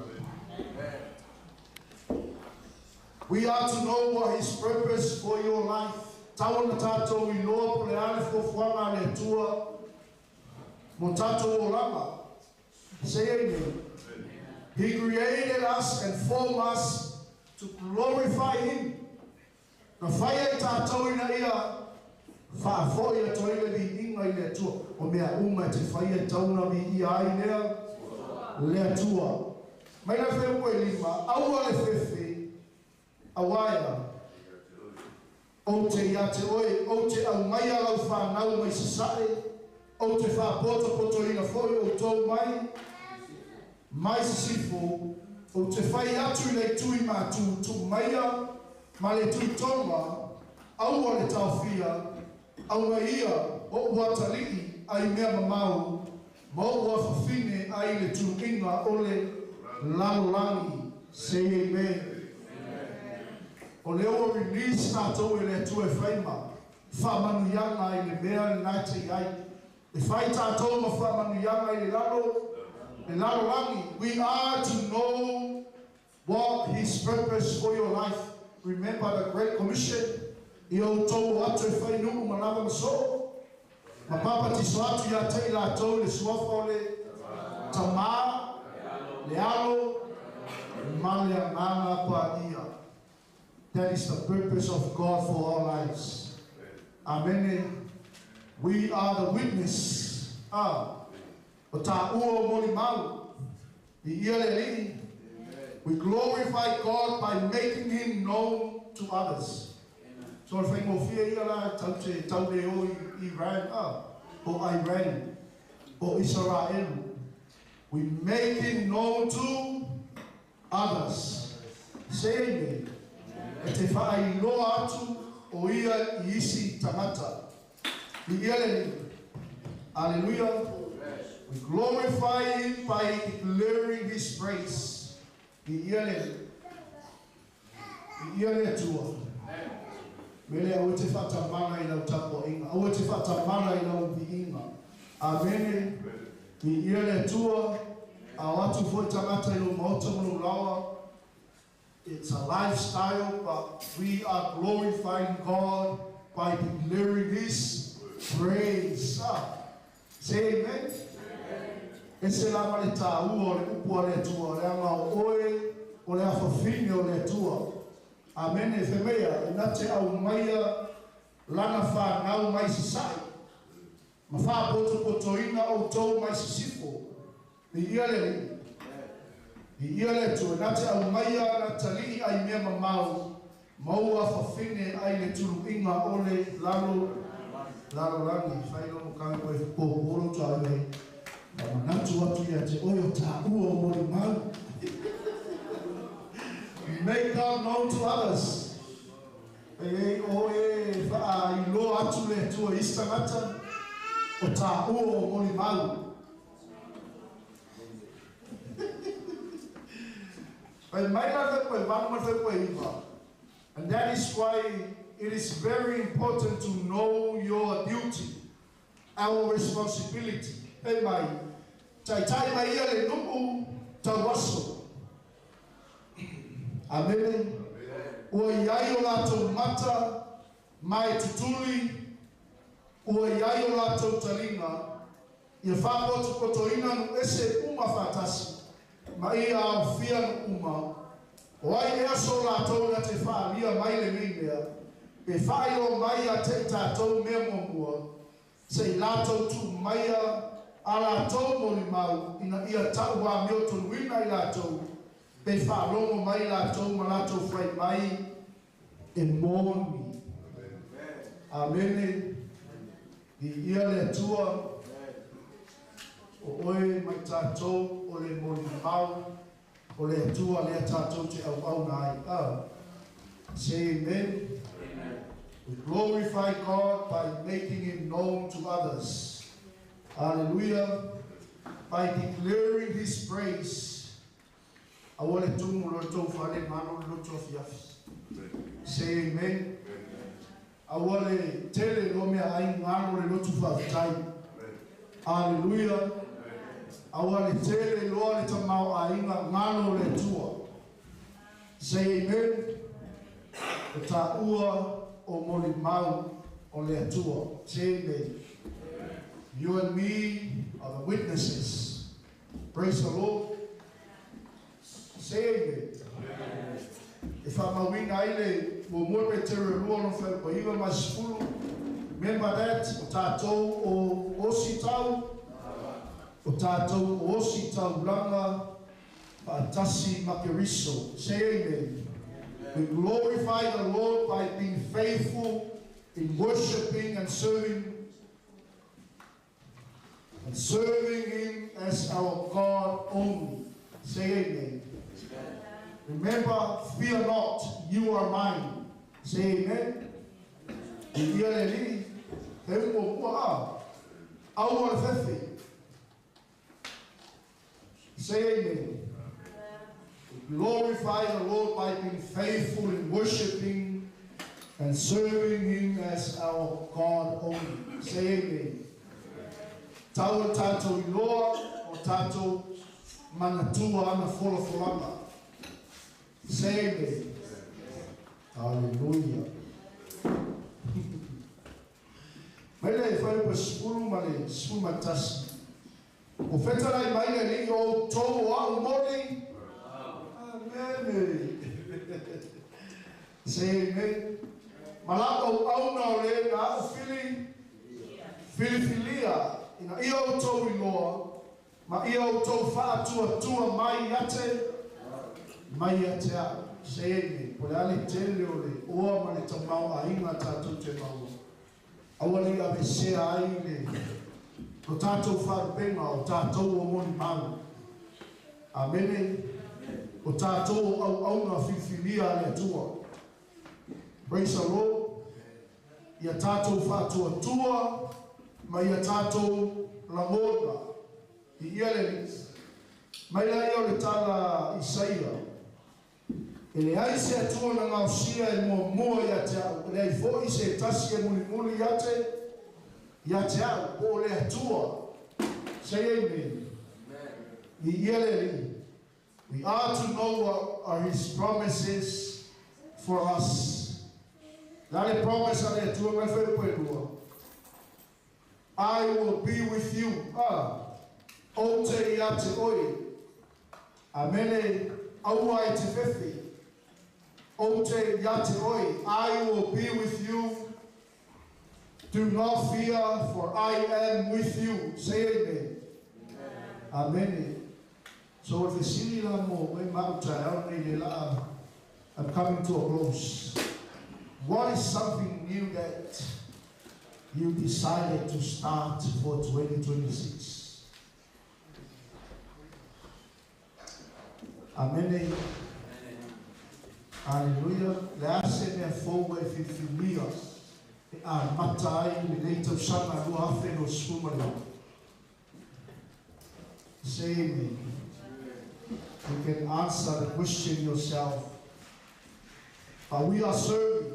We are to know what His purpose for your life. Tau ona tātou iloa po le a le fuafuaga a le Atua mo tātou olaga. Say amen. He created us and formed us to glorify Him. Na whai ai tātou ina ia whaafoʻi atu ai le viiga i le Atua. O mea uma e te faia e tau na viia ai lea le Atua. Mai le wheupu e lima, aua le fefe, auā ea, ou te ia te oe, ou te aumaia lau whanau mai sasae, Ou te faapotopotoina foi outou mai mai sisifo, ou te fai atu i le itu i matu, tuu maia, ma le itu i toga, aua le taofia, aumaia o'u atalii ai mea mamao, ma o'u afafine ai le tuluiga o le lalolagi. Say amen. O lea ua release tatou e le Atua e fai ma faamanuiaga i le mea lena e te i ai. E fai tatou ma faamanuiaga i le lalo le lalolagi. We are to know what His purpose for your life. Remember the Great Commission. Ia outou o atu e fai nuu ma lava ma soo. Ma papatiso atu ia te i latou i le suafa o le Tamā, le Alo, ma le Agaga Paia. That is the purpose of God for our lives. Amen. We are the witness. Ah, o taua o molimau. Viia le Alii. We glorify God by making Him known to others. So le faigofie ia la tau te tau le o i Iran, ah, o Iran, o Israel. We make Him known to others. Say amen. E te faailoa atu o ia i isi tagata. Viia le Alii. Hallelujah. We glorify Him by declaring His praise. Viia le Alii. Viia le Atua. Mele aua e te faatamala i lau tapuaiga. Aua e te faatamala i lau viiga. Amene. Viia le Atua. A o atu foi tagata i lou maota ma lou laoa. It's a lifestyle, but we are glorifying God by declaring His praise. Ah. Say amen. E se la ma le tāua o le upu a le Atua, leaga o oe o le afafine o le Atua. Amene. E femeia, e na te aumaia lana whānau mai sasae. Ma whāpotopotoina outou mai sisifo. Viia le Alii. Viia le Atua, na te aumaia ana atalii ai mea mamao, ma ou afafine ai le tuluiga o le lalo lalolagi. Fai lo kame koe pōpō lo toa ai manatu atu ia te oe o taua o molimau. Make God known to others. E ei o e faailoa atu le Atua i isi tagata o taua o molimau. Fai mai la le fuaiupu 8 ma le fuaiupu 9. And that is why it is very important to know your duty, our responsibility. Fai mai, taitai mai ia le nuu tauaso. Amene. Ua i ai o latou mata ma e tutuli, ua i ai o latou taliga, ia faapotopotoina nuu ese uma faatasi, ma ia aofia nuu uma. O ai ea so latou na te faaalia mai lenei mea, pe faailoa mai ia te i tatou mea muamua, seʻi latou tuu maia a latou molimau ina ia ta'u amiotonuina i latou, pe faalogo mai latou ma latou fai mai e moni. Amene. Viia le Atua. O oe ma i tatou o le molimau o le Atua lea tatou te auauna ai. Oh. Say amen. We glorify God by making Him known to others. Hallelujah. By declaring His praise. Aua le tumu lo le tou fale galo le loto afiafi. Say amen. Aua le tele loa meaai galo le lotu faafetai. Hallelujah. Aua le tele loa le tamaoaiga galo le Atua. Say amen. O taua o molimau o le Atua. Say amen. You and me are the witnesses. Praise the Lord. Say amen. E faamauina ai le 1 Petero 2 lona fuaiupu 9 ma le 10. Remember that, o tatou o osi tau, o tatou o osi taulaga faatasi ma Keriso. Say amen. We glorify the Lord by being faithful in worshiping and serving. and serving Him as our God only. Say amen. Amen. Remember, fear not, you are mine. Say amen. Ia le li, he mua a, aua le fefe. Say amen. Glorify the Lord by being faithful in worshiping and serving Him as our God only. Say amen. Tau o tātou iloa, o tātou manatua ana fola folanga. Say amen. Hallelujah. Mai le whai pa spuru ma le spuru matasi. O whetalai mai le li o tō au moni. Amen. Say amen. Malaka o au na o le na au fili. Filifilia. Ina ia o tō iloa. Ma ia o tō whaatua tua mai ate. Mai ate au. Say amen. Po le ale tele o le oa ma le tamau a inga tātou te maua. Aua li ave sea ai le o tātou wharupenga o tātou o moni mau. Amene. O tātou o au aunga whiwhilia le atua. Praise the Lord. Ia tātou whaatua tua ma ia tātou langona. I ia le li. Mai la ia o le tala Isaia. E le ai se atua na ngausia e mua mua ia te au. E le ai foi se tasi e muli muli ia te au. Po le atua. Say amen. I ia le li. We are to know what are His promises for us. La le promise a le atua mai whai pue. I will be with you. O te ia te oi. Amene aua e te fefe. O te ia te oi. I will be with you. Do not fear, for I am with you. Say amen. Amen. Amen. So if the sili la mo we mauta au nei le la, I'm coming to a close. What is something new that you decided to start for 2026? Amen. Hallelujah. Le ase mea fōua e whiwhilia e a mata ai le nei tausanga lua afe no sfuma leo. Say amen. You can answer the question yourself. But we are serving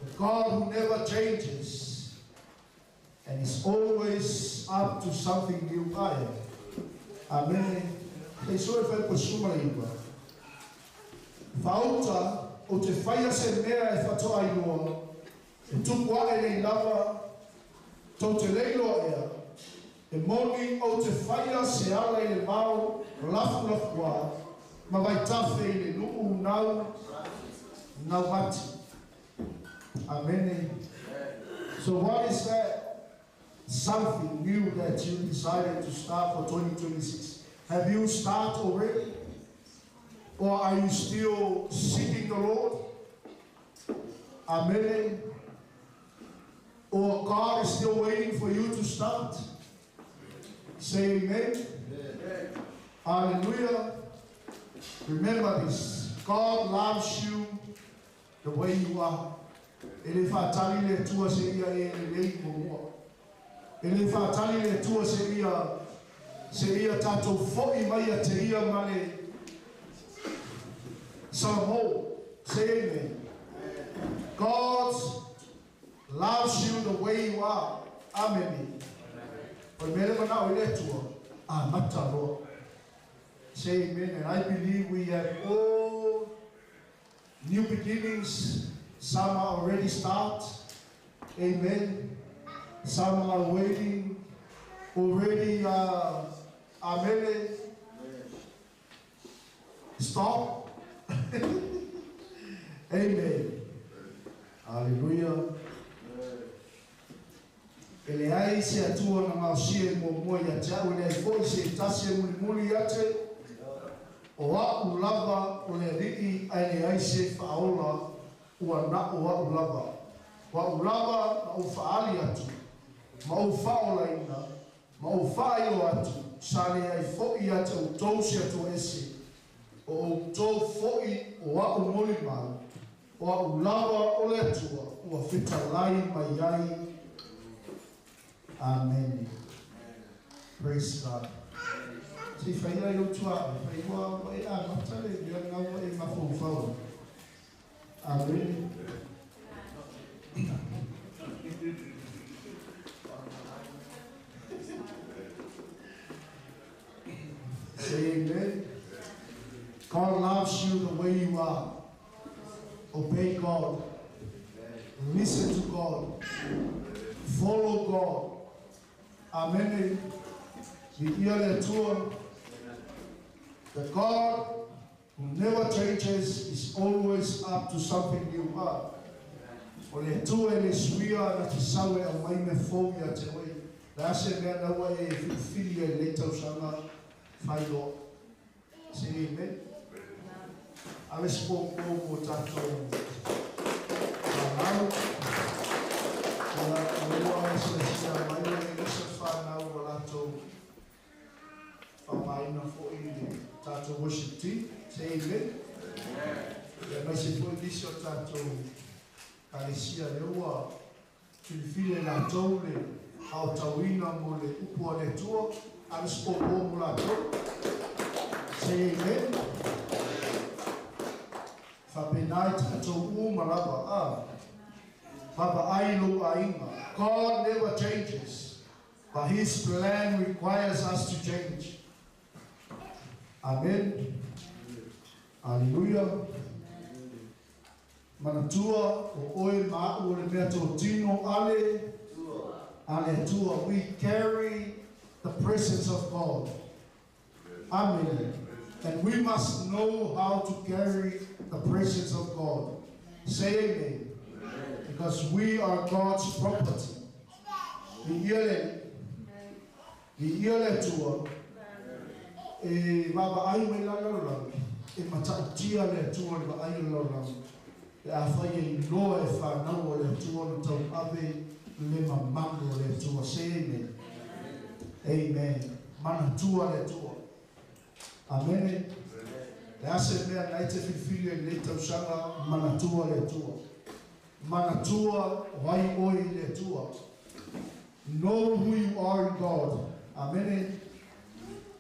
the God who never changes and is always up to something new. Amen. Te soe whai pasuma le iwa. Whauta o te whaia se mea e whatoa iloa, e tupu ae nei lava, tau te leiloa ea, e moni o te whaia se ala i le mau, lafu lafu a, ma vai tafe i le nuu nau, nau mati. Amen. So what is that something new that you decided to start for 2026? Have you started already? Or are you still seeking the Lord? Amen. Or God is still waiting for you to start? Say amen. Amen. Hallelujah. Remember this. God loves you the way you are. E le whaatali le tua se ia e le lei mo. E le whaatali le tua se ia tātou foi mai a te ia male Salamo. Say amen. God loves you the way you are. Amen. O mele mana o le tua. A mata loa. Say amen. And I believe we have all new beginnings. Some are already start. Amen. Some are waiting already. Amen. Stop. Amen. Hallelujah. E le ai se atua na ngausia e mua mua ia te au, e le ai foi se tasi e muli muli ia te, o au lava o le rii ai le ai se whaola ua na o au lava. Wa au lava na o whaali atu, ma o whaola ina, Ma o whaio atu, sa le ai fo i atu o tau si atu ese, o o tau fo i o a o moli mau, o a o lawa o le atua, ua whitalai mai ai. Amen. Praise God. Se whaia i o tua, whai ua e a matale, ia ngā ua e mawhau. Amen. Say amen. God loves you the way you are. Obey God. Listen to God. Follow God. Amen. The God who never changes is always up to something new. O le atua e le suia na te sawe au mai me fō ia te oe. Le ase mea naua e whiwhiri e le tausanga whailoa. Say amen. Ave se pō mō tātou whanau. Ia ua e se sia mai o e isa whanau o lātou whamaina fō i le tātou worship team. Say amen. Ia mai se fō i nisi o tātou kalesia le ua filifili lātou le hao tauina mo le upu a le atua. Ave se pō mō lātou. Say amen. Whapenai tātou u maraba a. Papa ai lo ainga. God never changes, but His plan requires us to change. Amen. Hallelujah. Manatua o oe ma'u o le mea tō tino ale. Ale tua. We carry the presence of God. Amen. And we must know how to carry the presence of God. Say amen. Because we are God's property. I ia le tua, e baba ai me la la e matautia le tua le ai la la. E a whai e loa e whanau o le tua no tau ave le mamalu o le tua. Say amen. Amen. Mana tua le tua. Amen. Le ase mea nai te whiwhiri e le tausanga mana tua le tua. Mana tua wai oi le tua. Know who you are in God. Amen.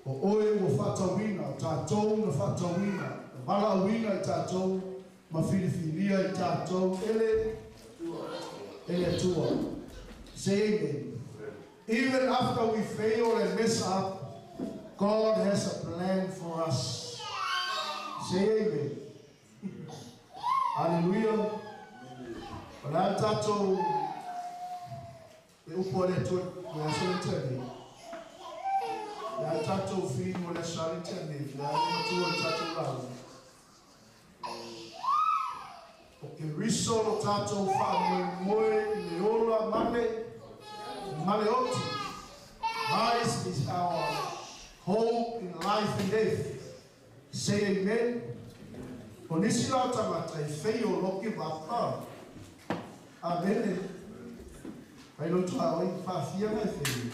O oe ua whatawina, tātou na whatawina, wala uina i tātou, ma whiriwhiria i tātou, ele tua. Say amen. Even after we fail and mess up, God has a plan for us. Say amen. Hallelujah. O la tātou, e upo le tua, le aso le nei. Le tātou whino le aso le nei, le ale matua le tātou lau. O ke riso lo tātou wha moe le ola male, male oti. Christ is our hope in life and death. Say amen. O nisi lau tangata i whei o loki wapa. Amen. Pai lo tua oi whawhia mai whei.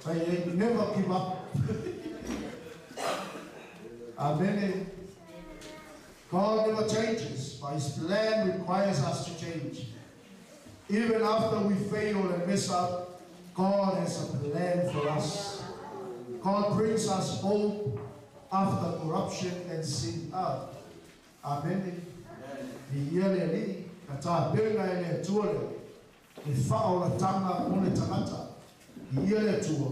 Pai e never give up. Amen. God never changes, but His plan requires us to change. Even after we fail and mess up, God has a plan for us. God brings us hope after corruption and sin. Amen. I ia le li, ka tā pena e le atua le, e whaola tanga o le tangata. I ia le atua.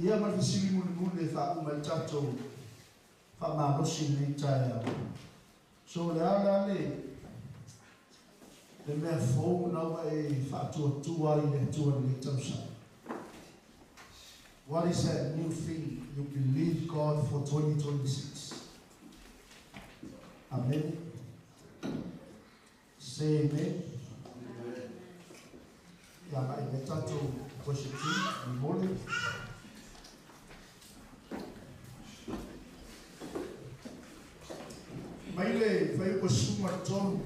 Ia ma fisili muli muli e wha uma i tātou wha malosi nei taia. So le ala le, le mea fōu naua e whaatua i le atua le tausa. What is that new thing you believe God for 2026? Amen. Say amen. Ia mai me tātou worship team, mi mole. Mai le whai o suma tonu,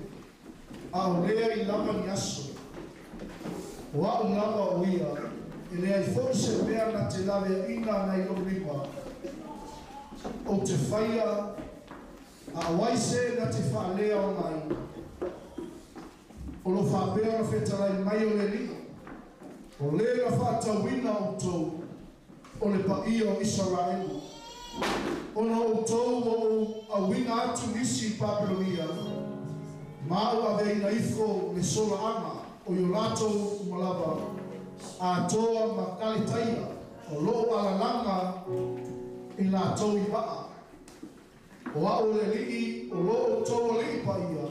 a o lea i lava ni aso, O a'u lava o ia, e leai fo'i se mea na te laveaʻina nai lo'u lima. Ou te faia, a o ai se na te faalea ona ai. O lo faapea ona fetalai mai o le Alii, o lē na faatauina outou o le paia o Isaraelu, ona outou ua ou auina atu nisi i Papelonia, ma ou aveaina ifo le solaaga o i o latou uma lava, atoa ma Kaletaia o loo alalaga i latou i vaa. O a'u o le Alii o lo outou Alii paia,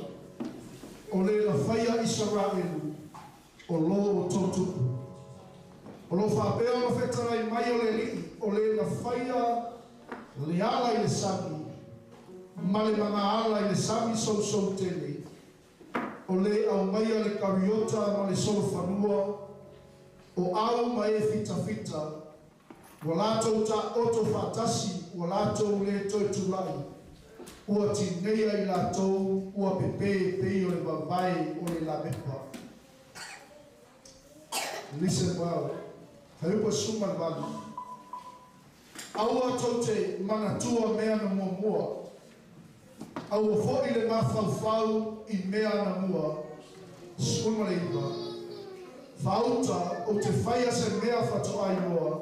o lē na faia Isaraelu o lo outou tupu. O lo faapea ona fetalai mai o le Alii, o lē na faia le ala i le sami, ma le magaala i le sami sousou tele, o lē aumaia le kariota ma le solofanua, o au ma e fitafita, ua latou taoto faatasi, ua latou lē toe tula'i, ua tineia i latou ua pepē pei o le vavae o le lamepa. Listen well. Fuaiupu 18. Aua tou te manatua mea na muamua. Aua fo'i le mafaufau i mea na mua. 19. Faauta ou te faia se mea faatoa iloa.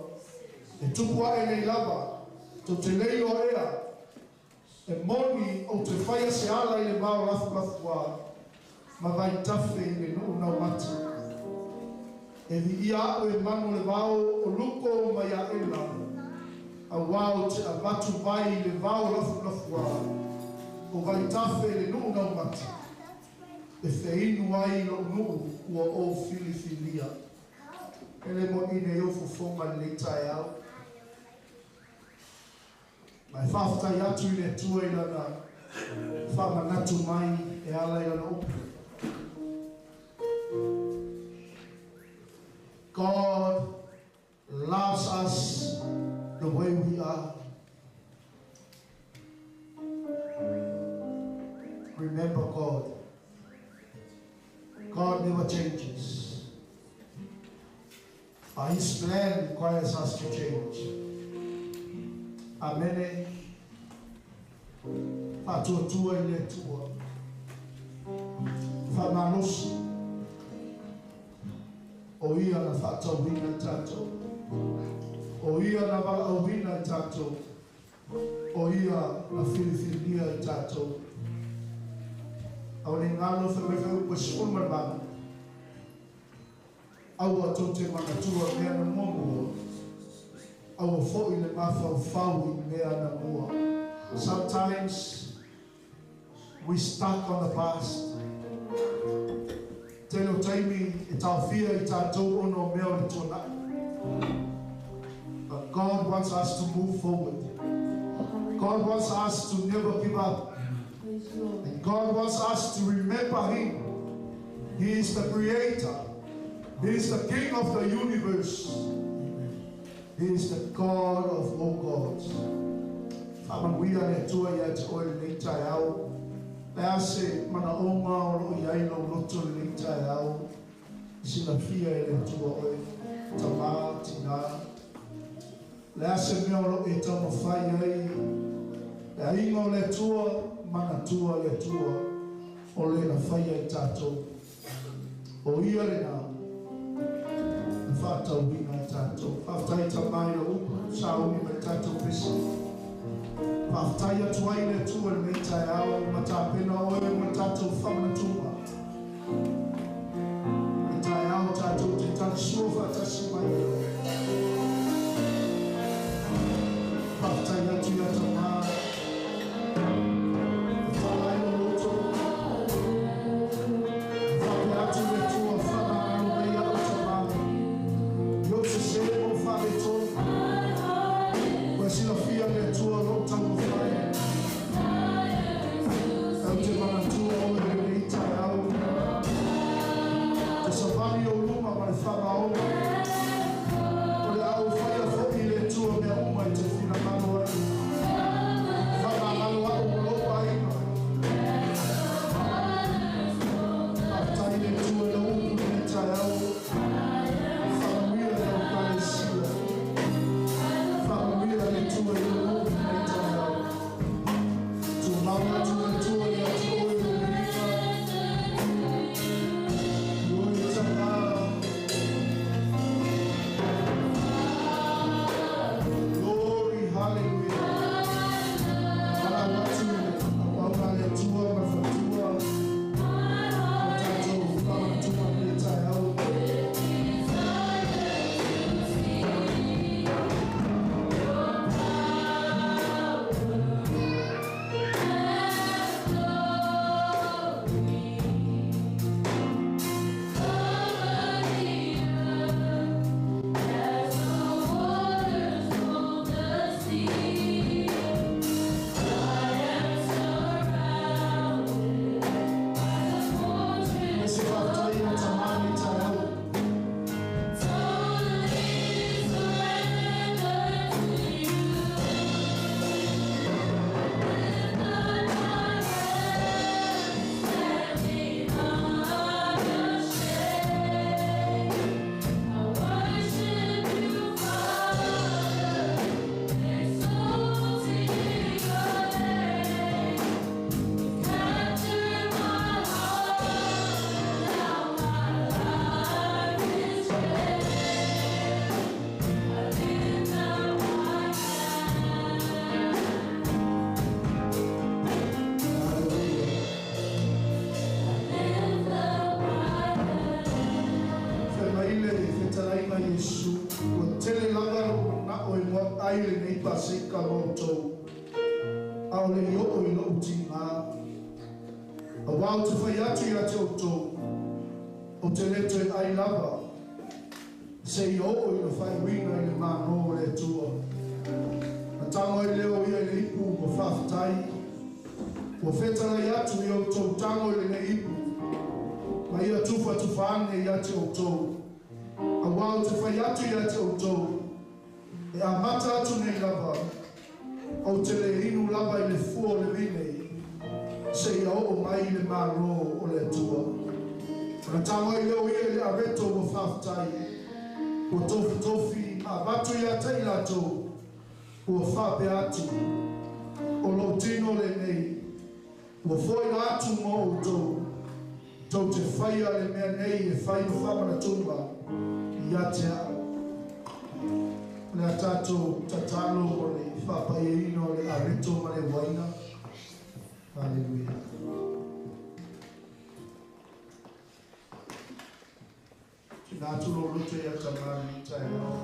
E tupu ae nei lava. Tou te le iloa ea. E moni ou te faia se ala i le vao lafulafuā. Ma vaitafe i le nuu naumati. E viia a'u e manu o le vao o luko ma iaʻela. Auā ou te avatu vai i le vao lafulafuā. O vaitafe i le nuu naumati. E feinu ai lo'u nuu ua ou filifilia. E le mo ine o fofoga lenei taeao. Ma e faafetai atu i le Atua i lana faamanatu mai e ala i lana upu. God loves us the way we are. Remember God. God never changes. But His plan requires us to change. Amene. Faatuatua i le Atua. Faamalosi. O ia na faatauina i tatou. O ia na valaauina i tatou. O ia na filifilia i tatou. Aua ne i galo fai mai fuaiupu 18. Aua tou te manatua mea na muamua. Aua fo'i le mafaufau i mea na mua. Sometimes we stuck on the past. Tele o taimi e taofia i tatou ona o mea o le tuana'i. But God wants us to move forward. God wants us to never give up. And God wants us to remember Him. He is the creator. He is the King of the universe. He is the God of all gods. Faamanuia le Atua ia te oe lenei taeao. Le a se manaoga o loo i ai lou loto lenei taeao. Silafia e le Atua oe. Tamā, tinā. Le a se mea o loo e taumafai ai. Le aiga o le Atua, manatua le Atua. O le na faia i tatou. O ia lena. Na faatauina i tatou. Faafetai tamā i lau upu. Sauni mai tatou pese. Faafetai atu ai le Atua lenei taeao ma tapena oe mo le tatou faamanatuga. Le taeao tatou te talisua faatasi mai. Faafetai atu ia tamā. E fala ai lou loto. Faapea atu le Atua faamagalo mai a'u tamā. I ou sesē ma ou faaletonu. Ua e silafia le Atua lou taumafai. Ou te manatua oe lenei taeao. Te savali ou luma ma le faamaoga. O le a ou faia fo'i le Atua mea uma i te finagalo ai. Faamagalo a'u ma outou, a o le i oo i lo'u tigā. Auā ou te fai atu iā te outou, ou te lē toe ai lava, seia oo ina faaiuina i le Mālō o le Atua. Na tago ai lea o ia i le ipu ua faafetai, ua fetalai atu, “Ia outou tago i lenei ipu, ma ia tufatufa ane ia te outou. Auā ou te fai atu ia te outou, e amata atu nei lava, ou te lē inu lava i le fua o le vine, seia oo mai i le Mālō o le Atua.” Ona tago ai lea o ia i le aveto ua faafetai, ua tofitofi ma avatu ia te i latou, ua faapea atu, “O lou tino lenei, ua foaina atu mo outou. Tou te faia le mea nei e fai ma faamanatuga ia te a'u.” O le a tatou tatalo mo le faapaiaina o le aveto ma le uaina. Haleluia. Tuuina atu lou loto ia Tamā lenei taeao.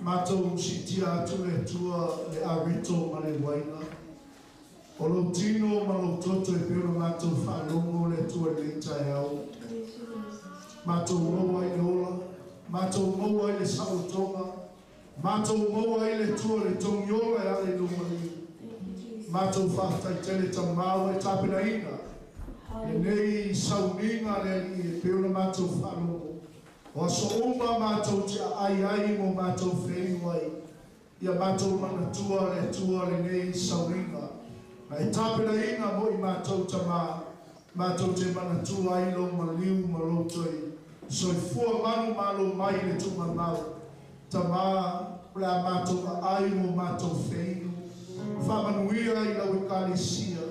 Matou siitia atu le Atua le aveto ma le uaina. O lou tino ma lou toto e pei ona matou faalogo le Atua i lenei taeao. Matou maua ai le ola, matou maua ai le saolotoga, matou maua ai le Atua le togiola e ala i lou maliu. Matou faafetai tele Tamā ua e tapenaina lenei sauniga le Alii e pei ona matou faalogo. O aso uma matou te aai ai mo matou feinu ai. Ia matou manatua le Atua lenei sauniga. Na e tapenaina mo i matou Tamā, matou te manatua ai lou maliu ma lou toe soifua manumalo mai le tuugamau. Tamā, o le a matou aai mo matou feinu. Faamanuia i lau Ekalesia.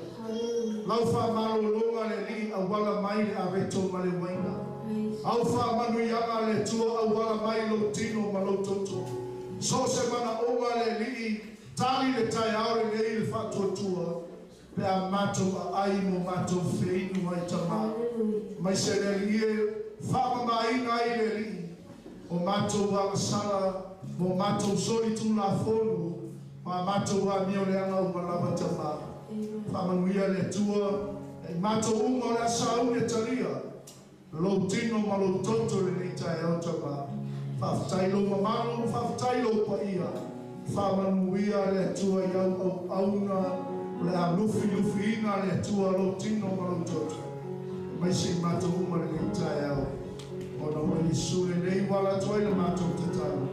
Lau faamalologa le Alii auala mai le aveto ma le uaina. Au faamanuiaga le Atua auala mai lou tino ma lou toto. So o se manaoga le Alii, tali le taeao lenei le faatuatua pe a matou aai mo matou feinu ai Tamā. Mai se le Alii e faamamaina ai le Alii o matou agasala mo matou solitulafono ma matou amioleaga uma lava Tamā. Faamanuia le Atua e matou uma o le a sauni e talia lou tino ma lou toto lenei taeao Tamā. Faafetai lou mamalu, faafetai lou paia. Faamanuia le Atua i au auauna o le a lufilufiina le Atua lou tino ma lou toto. Mai se i matou uma lenei taeao. Ona o Iesu lenei ua ala atu ai le matou tatalo.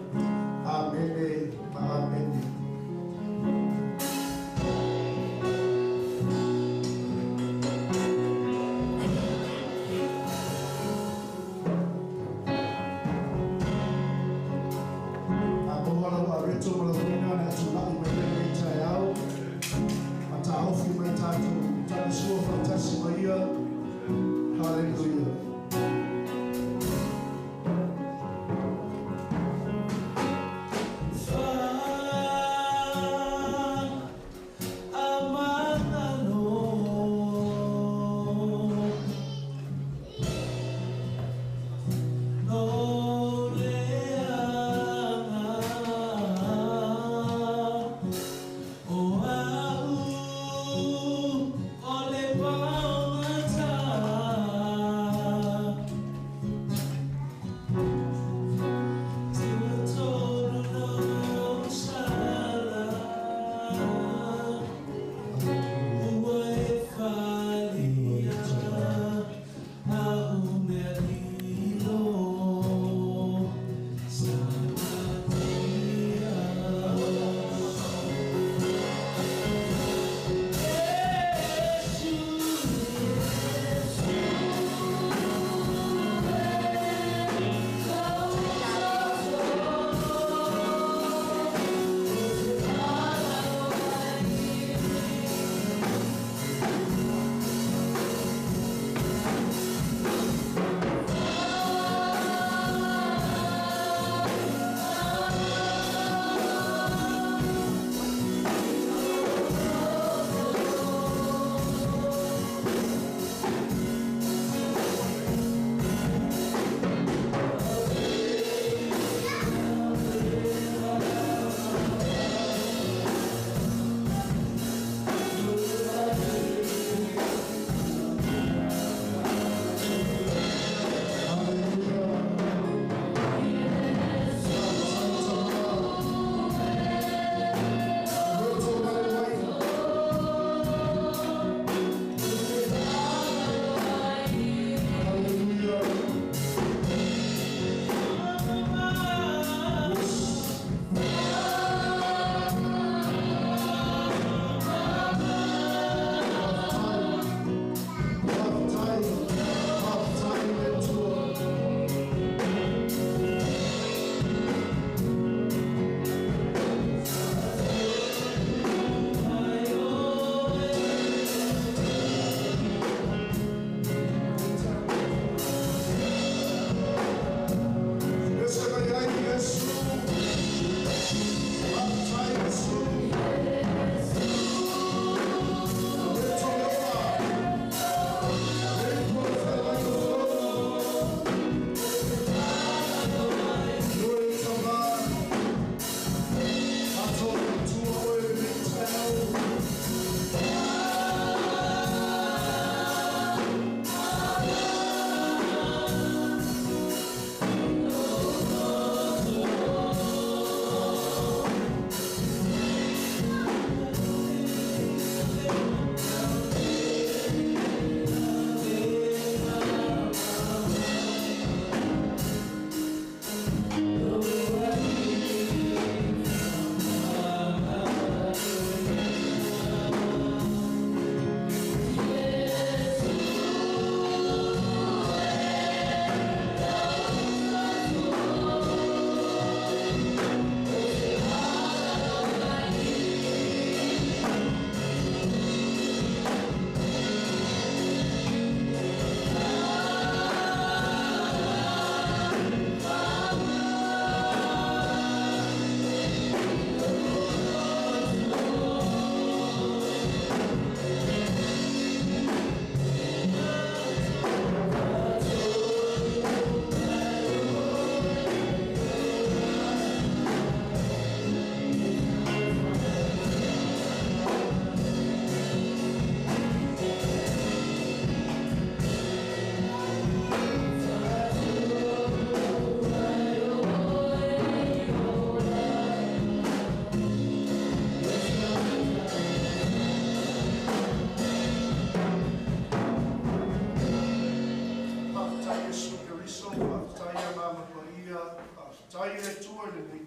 Amene ma amene. A maua lau aveto ma lau uaina na e tula'i mai lenei taeao. Ma taofi mai tatou talisua faatasi ma ia. Haleluia.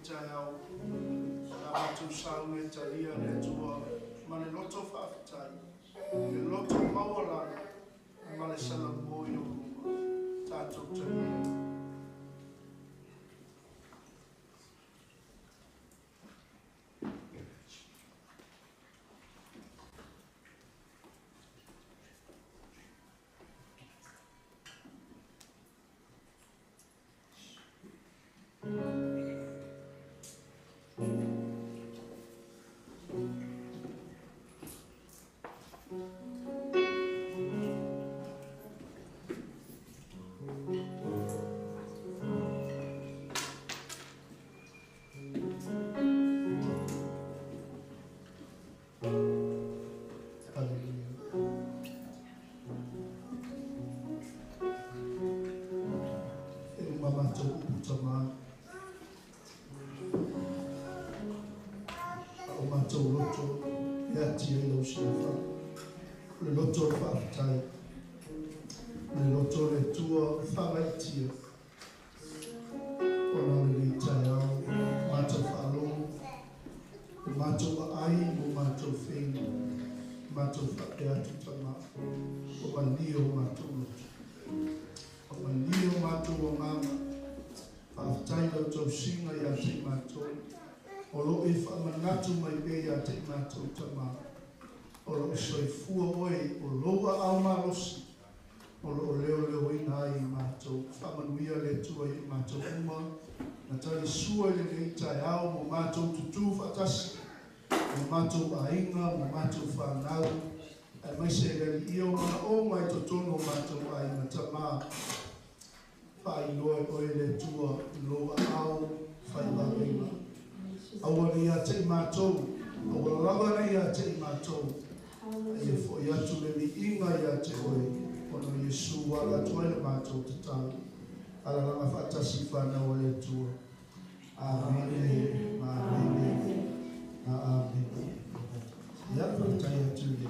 taeao. La matou sauga e talia le Atua ma le loto faafetai, le loto maualalo ma le salamo i ou luma. Tatou talia. Le loto le faafetai, le loto le Atua faamaitia, ona o lenei taeao, matou faalogo, o matou aai mo matou feiga, matou faapea atu tama, o malie o matou loto, o malie o matou agaga, faafetai lau tausiga ia te i matou, o loo e faamanatu mai pea ia te i matou tama, o loo soifua oe o lou aao malosi, o loo leoleoina ai i matou, faamanuia le Atua i matou uma, na talisua i lenei taeao mo matou tutū faatasi, mo matou aiga, mo matou fanau, aemaise le Alii o manaoga i totonu o matou aiga tama, faailoa e oe le Atua i lou aao faivavega. Aua ne i ia te i matou, aua lava ne i ia te i matou, ai e fo'i atu le viiga ia te oe, ona o Iesu ala atu ai le matou tatalo. Alalaga faatasi fanau a le Atua. Amene, amene, amene. Ia, faafetai atu i le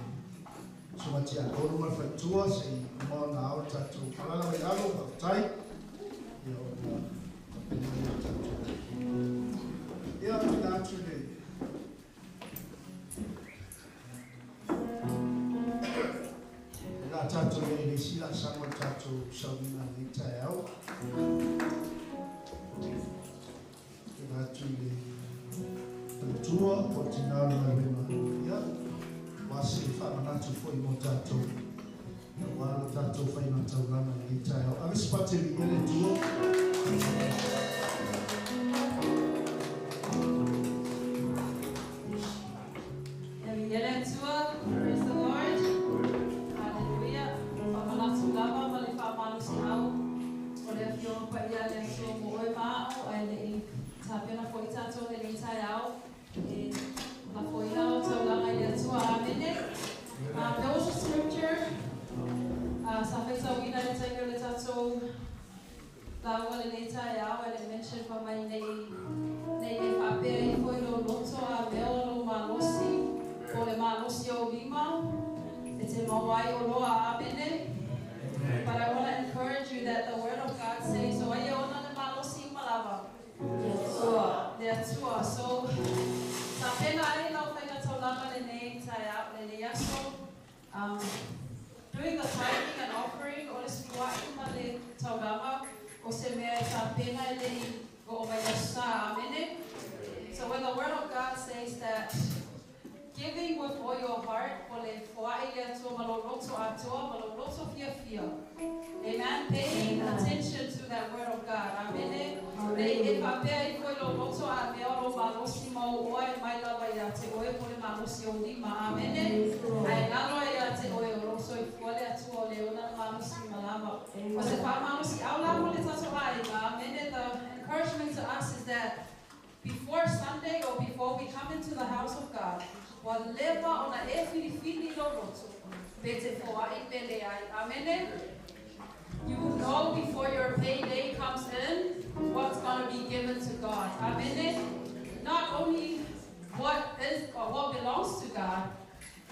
susuga tiakono ma le faletua, se i uma ona ao le tatou alala mai lalo, faafetai. Ia, ona tapena lea o tatou. Ia, tuuina atu i le la tatou le le isi laasaga o le tatou sauiga lenei taeao. Tuuina atu i le faletua po o le tina o le galuega. Ia, aua se faamanatu foi mo tatou, aua lo tatou faiga taulaga i lenei taeao. Ave se pate viia le Atua. Ia viia le Atua, praise the Lord. Hallelujah. Faamanatu lava ma le faamalosiau o le afioga paia a le Atua mo oe ma a'u, ae le'i tapena fo'i tatou lenei taeao e lafoina lau taulaga i le Atua. Amene. There was a scripture sa faitauina le taimi o le tatou lauga lenei taeao, and it mentioned fa mai nei nei e faapea ifo i lou loto a mea o lou malosi, po o le malosi o ou lima, e te maua ai oloa. Amene. But I want to encourage you that the word of God says, o ai e ona le malosi uma lava? Le Atua. So, tapena ai lau faiga taulaga lenei taeao, lenei aso. Doing the tithing and offering, o le sulua'i ma le taulaga, o se mea e tapena e le'i o'o mai aso sa. Amene. So when the word of God says that giving with all your heart, o le foa'i le Atua ma lou loto atoa, ma lou loto fiafia. Amen. Paying attention to that word of God. Amene. Nei e faapea ifo i lou loto a mea o lou malosi ma ou oa e mai lava ia te oe po le malosi o lima. Amene. Ae galo ai ia te oe o lou soifua le Atua o le ona le malosi uma lava. O se faamalosiau la mo le tatou aiga. Amene. The encouragement to us is that before Sunday or before we come into the house of God, ua leva ona e filifili lou loto, pe te foa'i pe leai. Amene. You know before your payday comes in what's going to be given to God. Amene. Not only what is or what belongs to God,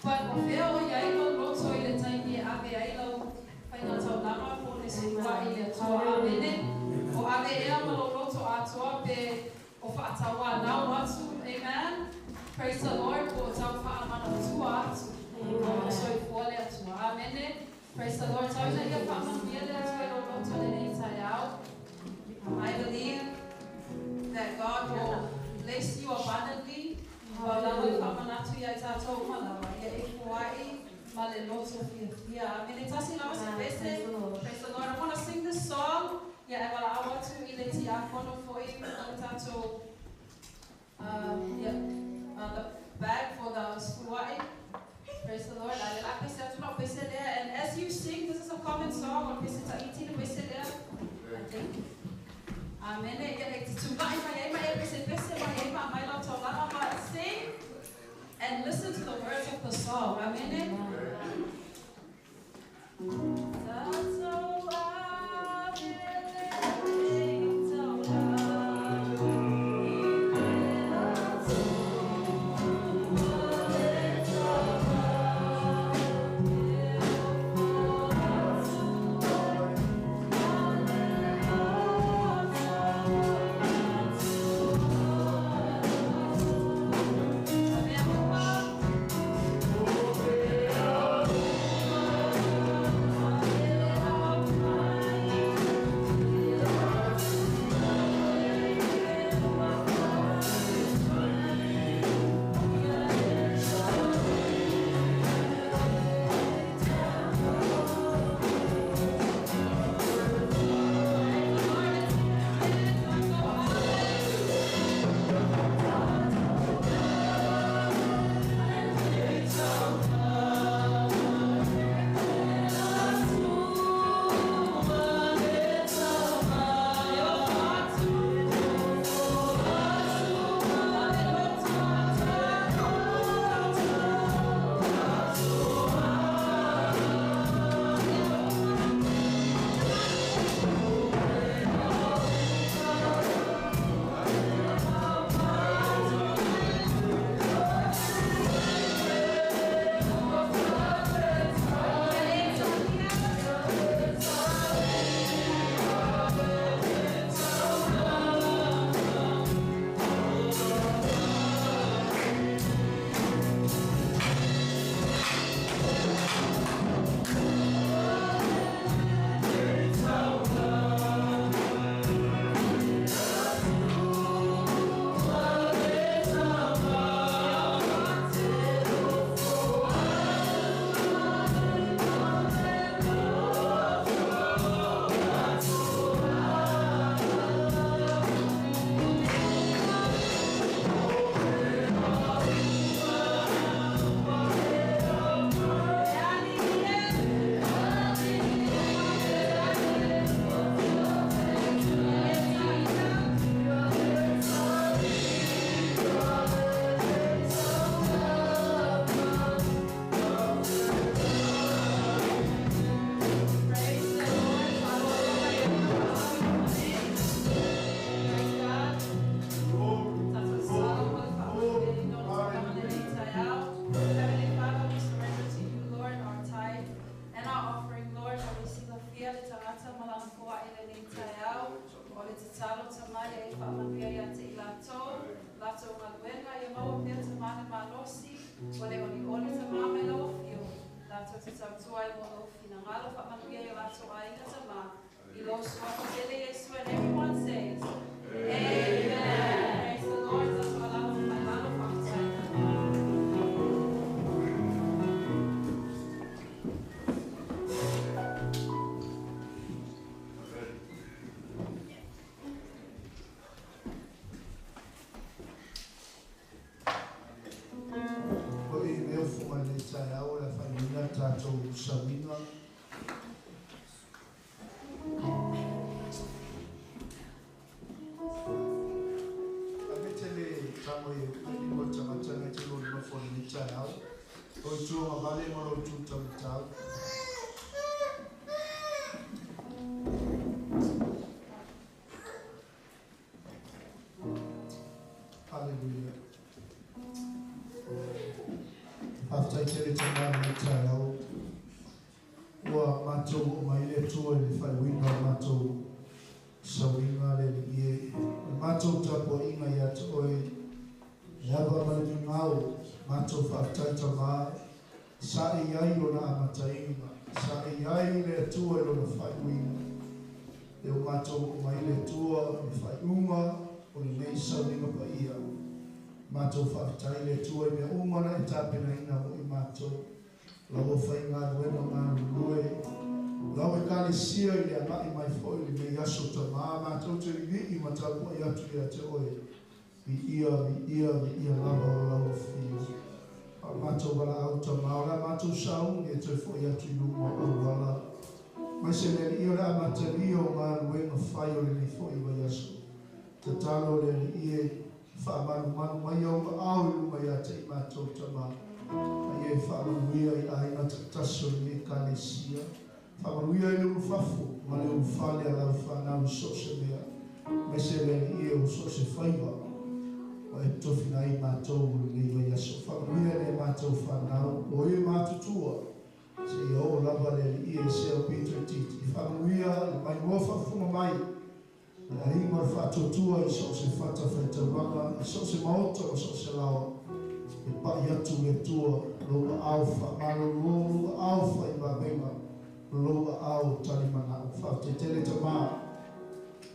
but o fea o iai lou loto i le taimi e ave ai lau faiga taulaga po o le sulua'i i le Atua. Amene. O ave ea ma lou loto atoa pe o whaatawa nau atu. Amen. Praise the Lord. Po tau whaamana tua atu. O soifua le atua. Amen. Praise the Lord. Tau ina ia whaamanuia le atua i lo loto lenei taeao. I believe that God will bless you abundantly. Ua lava i whaamanatu ia i tātou malawa. Ia e fuai ma le loto fia fia. Amen. Tasi lava se pese. Praise the Lord. I want to sing this song. Ia e wala au atu i le tia kono foi o le tātou the bag for the sfuai. Praise the Lord. And as you sing, this is a common song. O pese ta'iti le pese lea. I think. Amen. Sing and listen to the words of the song. Amen. And everyone says, Amen. Praise the Lord. Sabina. Ametele tango e ni mo tanga te lo no fo ni taeao. O tu ma vale mo lo tu tau. Hallelujah. After tele tanga ni taeao. Ua matou o mai le tua le whaiwina o matou sauiga le liie. O matou mātou tapuaʻiga iā te oe e ava ma le migao matou faafetai tamā saʻi ai lona amataina saʻi ai le Atua i lona faaiuina e o matou oo mai le Atua i faaiuga o lenei sauniga paia matou faafetai le Atua i mea uma na e tapenaina mo i matou lau faigaluega galulue lau ekalesia i le agaʻi mai foʻi lenei aso tamā matou te liliʻi ma tapuaʻi atu ia te oe viia viia viia lava o lau afio a matou valaau tamā o le a matou sauni e toe foʻi atu i luma o auala mai se le alii o le amatalia o galuega fai o lenei foʻi vaiaso tatalo le alii e faamalumalu mai au aao i luga ia te i matou tamā ma ia e faamanuia i aiga taʻatasi o lenei ekalesia faamanuia i le ulufafo ma le ulufale a lau fanau i so o se mea mai se le alii e o so o se faiva ua e tofina ai matou lenei vaiaso faamanuia le matou fanau o e matutua seia oo lava le alii e se au pito i titi faamanuia le maimoa faafofoga mai le aiga o le faatuatua i so o se fata faitaulaga i so o se maota ma so o se laoa e paʻi atu le Atua lou aao faamalōlō lou aao faivavega lou aao talimanaʻo faafetai tamā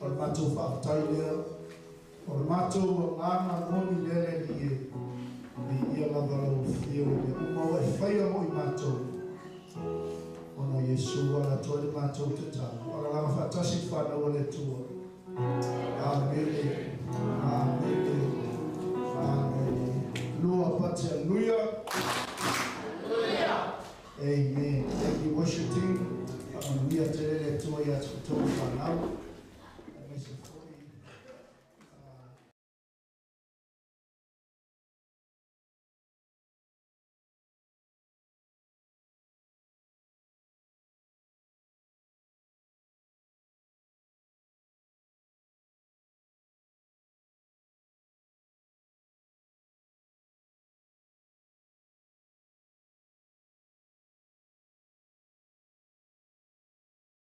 o le matou faafetai lea o le matou agaga moni lea le alii e viia lava lau afio i mea uma ua e faia mo i matou ona o Iesu ala atu ai le matou tatalo alalaga faatasi fanau a le Atua. Amene. Amene. Amene. Lua pati hallelujah. Amen. Thank you, worship team. Faamanuia tele le Atua ia te outou fanau.